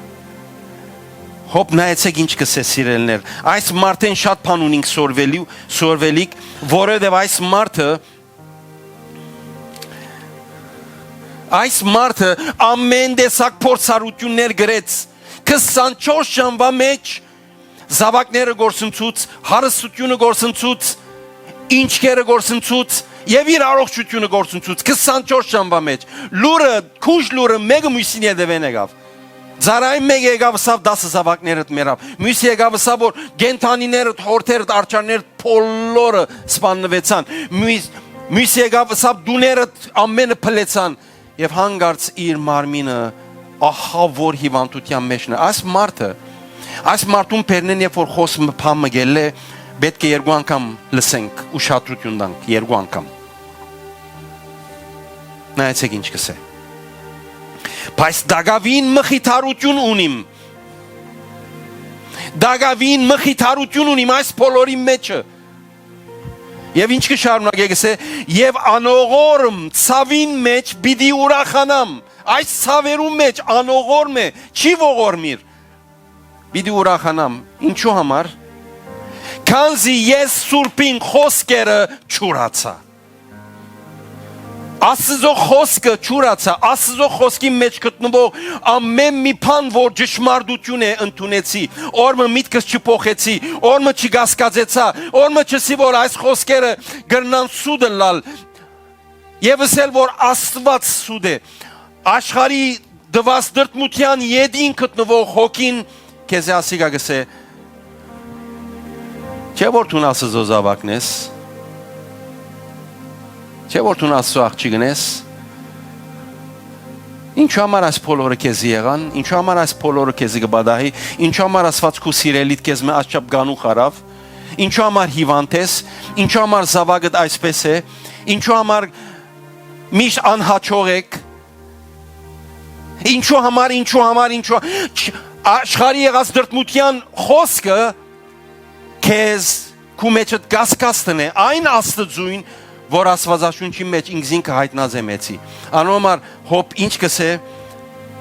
Յոբ, նայեցեք ինչ կ'ըսէ, սիրելիներ։ Այս մարդէն շատ բան ունինք սորվելի-, սորվելիք, որովհետեւ այս մարդը, այս մարդը ամեն տեսակ փորձառութիւններ կրեց, քսանչորս ժամուա մէջ զաւակները կորսնցուց, հարստութիւնը կորսնցուց, ինչքերը կորսնցուց եւ իր առողջութիւնը կորսնցուց, քսանչորս ժամուա մէջ։ Լուրը, քուժ լուրը մէկը միւսին ետեւէն եկաւ։ Ծառային մէկը եկաւ, ըսաւ, «Դասը զաւակներդ մեռաւ»։ Միւսը եկաւ, ըսաւ, որ կենդանիներդ, հորթերդ, արջաններդ բոլորը սպաննուեցան։ Միւս-, միւսը եկաւ, ըսաւ, «Տուներդ ամենը փլեցան»։ Եւ հանկարծ իր մարմինը ահա որ հիւանդութեան մէջն է։ Այս մարդը, այս մարդուն բերնեն, երբ որ խօս մը բան մը գելլէ, պէտք է երկու անգամ լսենք, ուշադրութիւն տանք, երկու անգամ։ Նայեցեք ինչ կ'ըսէ։ Բայց տակաւին մխիթարութիւն ունիմ։ Տակաւին մխիթարութիւն ունիմ այս բոլորի մէջը։ Եւ ինչ կը շարունակէ, կ'ըսէ, «Եւ անողորմ ցաւին մէջ պիտի ուրախանամ»։ Այս ցաւերուն մէջ անողորմ է, չի ողորմիր։ Պիտի ուրախանամ։ Ինչու համար։ Քանզի ես Սուրբին խօսքերը չուրացայ։ Աստուծոյ խօսքը չուրացայ, Աստուծոյ խօսքին մէջ գտնուող ամէն մի բան, որ ճշմարտութիւն է, ընդունեցի, օր մը միտքս չփոխեցի, օր մը չկասկածեցայ, օր մը չըսի, որ այս խօսքերը կրնան սուտ ըլլալ, եւ ըսել, որ Աստուած սուտ է։ Աշխարհի տուած տրտմութեան ետին գտնուող հոգին քեզի ասիկա կ'ըսէ. «Չէ՞ որ դուն Աստուծոյ զաւակն ես, չէ՞ որ դուն Աստուծոյ աղջիկն ես։ Ինչո՞ւ համար այս բոլորը քեզի եղան, ինչո՞ւ համար այս բոլորը քեզի կը պատահի, ինչո՞ւ համար Աստուած քու սիրելիդ քեզ մը աչափ կանուխ առաւ, ինչո՞ւ համար հիվանդ ես, ինչո՞ւ համար զաւակդ այսպէս է, ինչո՞ւ համար միշտ անհաջող եք»։ Ինչու համար, ինչու համար, ինչու, չ-, աշխարհի եղած տրտմութեան խօսքը քեզ քու մեջդ կասկած տնէ այն Աստծոյն, որ Աստուածաշունչի մէջ ինքզինքը յայտնած է մեծի։ Անոր համար Յոբ ինչ կ'ըսէ.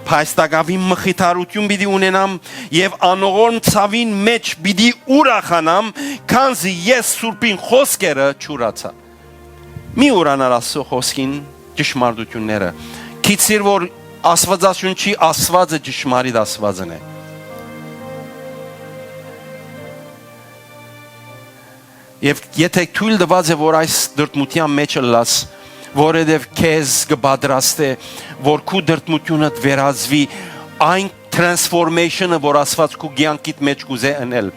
«Բայց տակաւին մխիթարութիւն պիտի ունենամ եւ անողորմ ցաւին մէջ պիտի ուրախանամ, քանզի ես Սուրբին խօսքերը չուրացայ»։ Մի ուրանար Աստուծոյ խօսքին ճշմարտութիւնները։ Գիտցիր, որ Աստուածաշունչի Աստուածը ճշմարիտ Աստուածն է։ Եւ եթէ թոյլ տուած է, որ այս տրտմութեան մէջ ըլլաս, որովհետեւ քեզ կը պատրաստէ, որ քու տրտմութիւնդ վերածուի այն transformation-ը, որ Աստուած քու կեանքիդ մէջ կ'ուզէ ընել,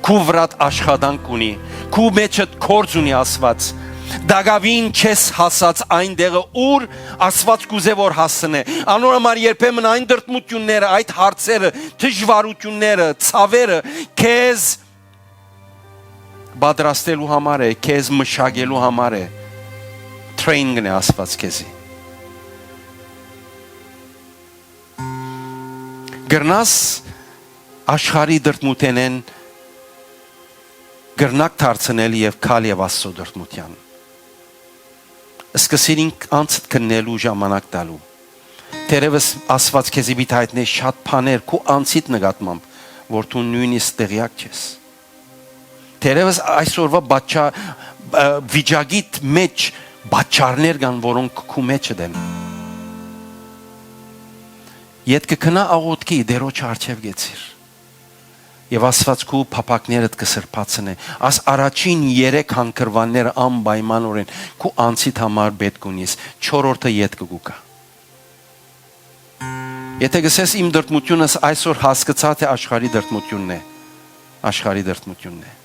քու վրադ աշխատանք ունի, քու մեջդ գործ ունի Աստուած։ Տակաւին չես հասած այն տեղը, ուր Աստուած կ'ուզէ որ հասցնէ։ Անոր համար երբեմն այն տրտմութիւնները, այդ հարցերը, դժուարութիւնները, ցաւերը քեզ պատրաստելու համար է, քեզ մշակելու համար է։ Train կ'ընէ Աստուած քեզի։ Կրնաս աշխարհի տրտմութենէն կրնակ դարձնել եւ գալ եւ Աստուծոյ տրտմութեան։ Սկսիր ինք անցդ քննելու, ժամանակ տալու։ Թերեւս Աստուած քեզի պիտի յայտնէ շատ բաներ քու անցիդ նկատմամբ, որ դու նոյնիսկ տեղեակ չես։ Թերեւս այսօրվա պատճա-, ը, վիճակիդ մէջ պատճառներ կան, որոնք քու մեջդ են։ Ետքը գնա աղօթքի, Տէրոջ առջեւ կեցիր։ Եւ Աստուած քու փափաքներդ կը սրբացնէ։ Աս առաջին երեք հանգրուանները անպայմանօրէն քու անցիդ համար պէտք ունիս, չորրորդը ետքը կու գայ։ Եթէ կ'ըսես, իմ տրտմութիւնս այսօր հասկցայ, թէ աշխարհի տրտմութիւնն է, աշխարհի տրտմութիւնն է։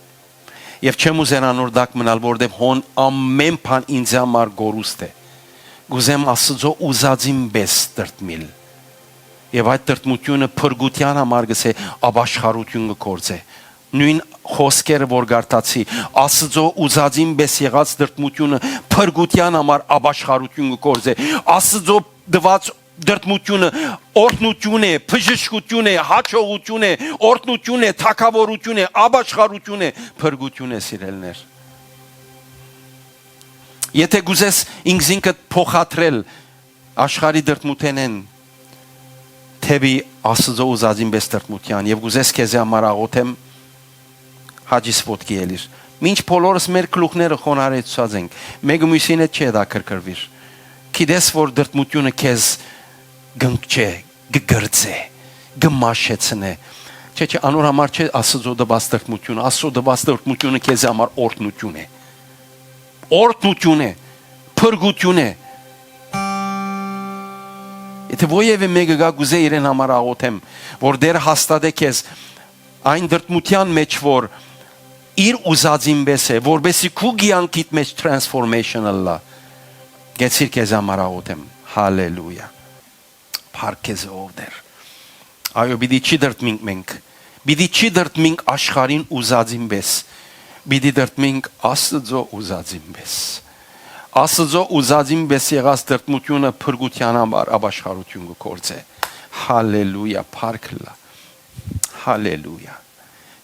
Եւ չեմ ուզեր անոր տակ մնալ, որովհետեւ հոն ամէն բան ինձ համար կորուստ է։ Կ'ուզեմ Աստուծոյ ուզածին պէս տրտմիլ։ Եւ այդ տրտմութիւնը փրկութեան համար կ'ըսէ, ապաշխարութիւն կը գործէ։ Նոյն խօսքերը, որ կարդացի, Աստուծոյ ուզածին պէս եղած տրտմութիւնը փրկութեան համար ապաշխարութիւն կը գործէ։ Աստուծոյ տուած տրտմութիւնը օրհնութիւն է, բժշկութիւն է, յաջողութիւն է, օրհնութիւն է, թագաւորութիւն է, ապաշխարութիւն է, փրկութիւն է, սիրելիներ։ Եթէ կ'ուզես ինքզինքդ փոխադրել աշխարհի տրտմութենէն դէպի Աստուծոյ ուզածին պէս տրտմութեան, եւ կ'ուզես քեզի համար աղօթեմ, հաճիս ոտքի ելիր։ Մինչ բոլորս մեր գլուխները խոնարհեցուցած ենք, մէկը միւսին հետ չի հետաքրքրուիր։ Գիտես, որ տրտմութիւնը քեզ կ'ընկճէ, կը կրծէ, կը մաշեցնէ։ Չէ, չէ, անոր համար չէ Աստուծոյ տուած տրտմութիւնը, Աստուծոյ տուած տրտմութիւնը քեզի համար օրհնութիւն է։ Օրհնութիւն է, փրկութիւն է։ Եթէ որեւէ մէկը գայ, կ'ուզէ իրեն համար աղօթեմ, որ Տէրը հաստատէ քեզ այն տրտմութեան մէջ, որ իր ուզածին պէս է, որպեսզի քու կեանքիդ մէջ transformation ըլլայ։ Գեցիր քեզ համար աղօթեմ։ Հալելույա։ Փառք քեզ, ով Տէր։ Այո, պիտի չի տրտմինք մենք։ Պիտի չի տրտմինք աշխարհին ուզածին պէս։ Պիտի տրտմինք Աստուծոյ ուզածին պէս։ Աստուծոյ ուզածին պէս եղած տրտմութիւնը փրկութեան համար ապաշխարութիւն կը գործէ։ Հալելույա, փառք ըլլայ։ Հալելույա։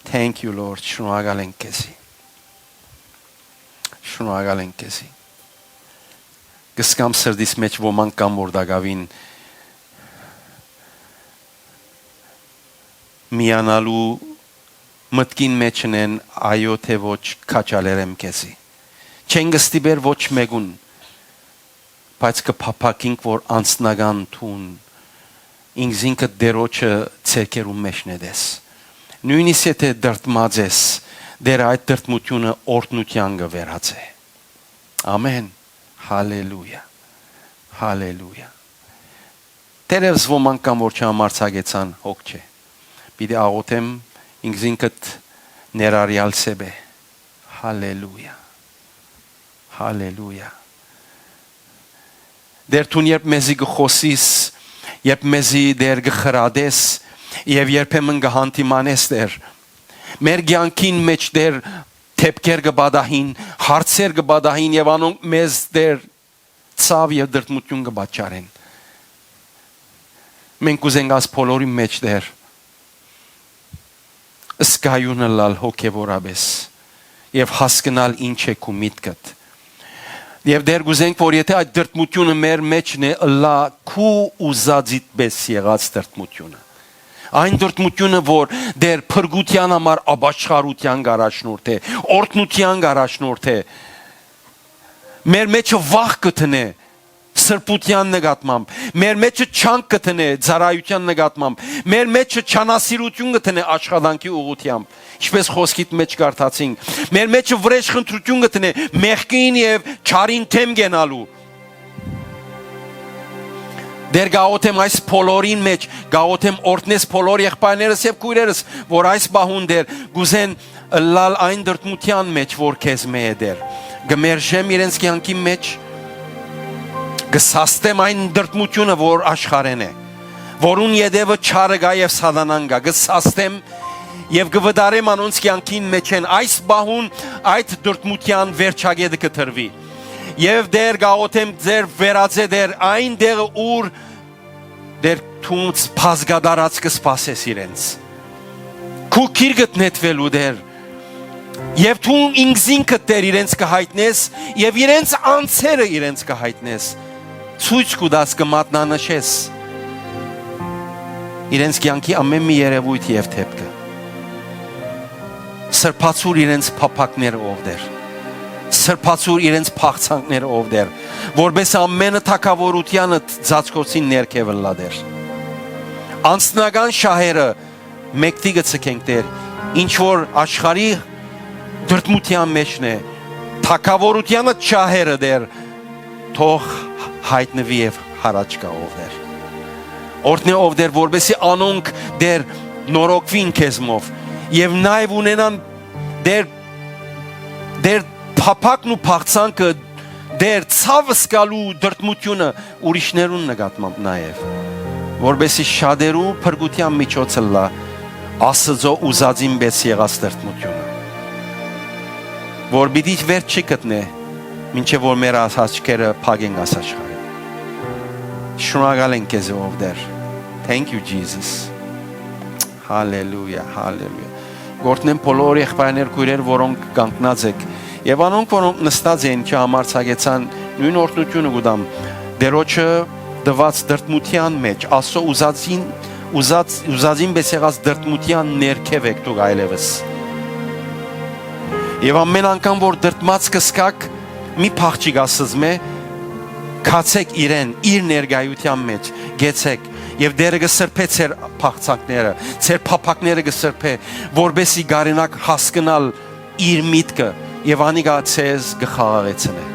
Thank you, Lord. Շնորհակալ ենք քեզի։ Շնորհակալ ենք քեզի։ Կսկամ սրտիս մէջ ոմանք կան, որ տակաւին միանալու մտքին մէջ ընեն, այո, թէ ոչ, քաջալերեմ քեզի։ Չեն կը ստիպեր ոչ մէկուն։ բայց կը փափաքինք որ անձնական թուն ինքզինքդ Տէրոջը ձեռքերուն մէջն է տես։ Նոյնիսկ եթէ դրդմած ես, Տէրը այդ դրդմութիւնը օրհնութեան կը վերածէ։ Ամեն։ Հալելույա։ Հալելույա։ Թերևս ոմանք կան որ չհամարձակեցան, հոգ չէ։ Պիտի աղոթեմ ինքզինքդ ներառեալ սեպ է։ Հալելույա։ Հալելույա։ Տէր, դուն երբ մեզի կը խօսիս, երբ մեզի Տէր կը խրատես, եւ երբեմն կը հանդիմանես Տէր, մեր կեանքին մէջ Տէր դէպքեր կը պատահին, հարցեր կը պատահին եւ անոնք մեզ Տէր ցաւ եւ դրդմութիւն կը պատճառեն։ Մենք կ'ուզենք աս բոլորի մէջ Տէր զգայուն ըլլալ հոգեւորապէս եւ հասկնալ ինչ է քու միտքդ։ Եւ Տէր կ'ուզենք որ եթէ այդ դրդմութիւնը մեր մէջն է, ըլլայ քու ուզածիդ պէս եղած դրդմութիւնը։ Այն դրդմութիւնը որ Տէր փրկութեան համար ապաշխարութեան կ'առաջնորդէ, օրհնութեան կ'առաջնորդէ, մեր մէջը վախ կը դնէ սրբութեան նկատմամբ, մեր մէջը չանք կը դնէ ծառայութեան նկատմամբ, մեր մէջը չանասիրութիւն կը դնէ աշխատանքի ուղղութեամբ, ինչպէս խօսքիդ մէջ կարդացինք, մեր մէջը վրէժ խնդրութիւն կը դնէ մեղքին եւ չարին դէմ կենալու։ Տէր, կ'աղոթեմ այս բոլորին մէջ, կ'աղոթեմ օրհնես բոլոր եղբայրներս եւ քոյրերս, որ այս պահուն Տէր կ'ուզեն ըլլալ այն դրդմութեան մէջ որ քեզմէ է Տէր։ Կը մերժեմ իրենց կեանքի մէջ, կը սաստեմ այն դրդմութիւնը որ աշխարհէն է, որուն ետեւը չարը կայ եւ սատանան կայ, կը սաստեմ եւ կը վտարեմ անոնց կեանքին մէջէն։ Այս պահուն այդ դրդմութեան վերջակետը կը տրուի։ Եւ Տէր կ'աղոթեմ ձեր վերածե Տէր այն տեղը ուր Տէր դու բազկատարած կը սպասես իրենց։ Քու գիրկդ նետուելու Տէր, եւ դու ինքզինքդ Տէր իրենց կը յայտնես եւ իրենց անձերը իրենց կը յայտնես, ցոյց կու տաս, կը մատնանշես իրենց կեանքի ամէն մի երեւոյթ եւ դէպքը։ Սրբացուր իրենց փափաքները ով Տէր, սրբացուր իրենց փախցանքները ով Տէր, որպէս ամէնը թագաւորութեանը ծածկոցին ներքեւ ըլլայ Տէր։ Անձնական շահերը մեկդի կը ցկենք Տէր, ինչ որ աշխարհի դրդմութեան մէջն է, թագաւորութեանը շահերը Տէր, թող յայտնուի եւ յառաջ գայ ով Տէր։ Օրհնէ ով Տէր, որպեսզի անոնք Տէր նորոգուին քեզմով եւ նաեւ ունենան Տէր, Տէր փափաքն ու փախցանքը Տէր ցաւ զգալու դրդմութիւնը ուրիշներուն նկատմամբ նաեւ, որպեսզի շատերու փրկութեան միջոց ըլլայ Աստուծոյ ուզածին պէս եղած դրդմութիւնը, որ պիտի վերջ չի գտնէ, մինչեւ որ մեր աս-, աչքերը փակենք աս աշխարհին։ Շնորհակալ ենք քեզի ով Տէր։ Thank you, Jesus. Հալելույա, հալելույա։ Կ'օրհնեմ բոլոր եղբայրներ, քոյրեր, որոնք կանգնած եք, եւ անոնք, որոնք նստած են, չհամարձակեցան, նոյն օրհնութիւնը կու տամ։ Տէրոջը տուած դրդմութեան մէջ, Աստծո ուզածին, ուզած, ուզածին պէս եղած դրդմութեան ներքեւ եք դուք այլեւս։ Եւ ամէն անգամ որ դրդմած կը զգաք, մի փախչիք Աստծմէ, գացեք իրեն, իր ներկայութեան մէջ, գեցեք, եւ Տէրը կը սրբէ ձեր փախցանքները, ձեր փափաքները կը սրբէ, որպեսզի կարենաք հասկնալ իր միտքը, եւ անիկա ձեզ կը խաղաղեցնէ։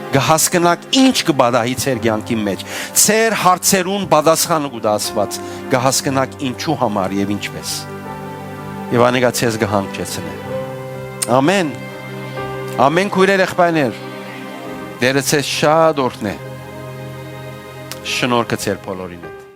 Կը հասկնաք ինչ կը պատահի ձեր կեանքի մէջ, ձեր հարցերուն պատասխանը կու տայ Աստուած, կը հասկնաք ինչու համար եւ ինչպես։ Եւ անիկա ձեզ կը հանգչեցնէ։ Ամեն։ Ամեն քոյրեր, եղբայրներ, Տէրը ձեզ շատ օրհնէ։ Շնորհքը ձեր բոլորին հետ։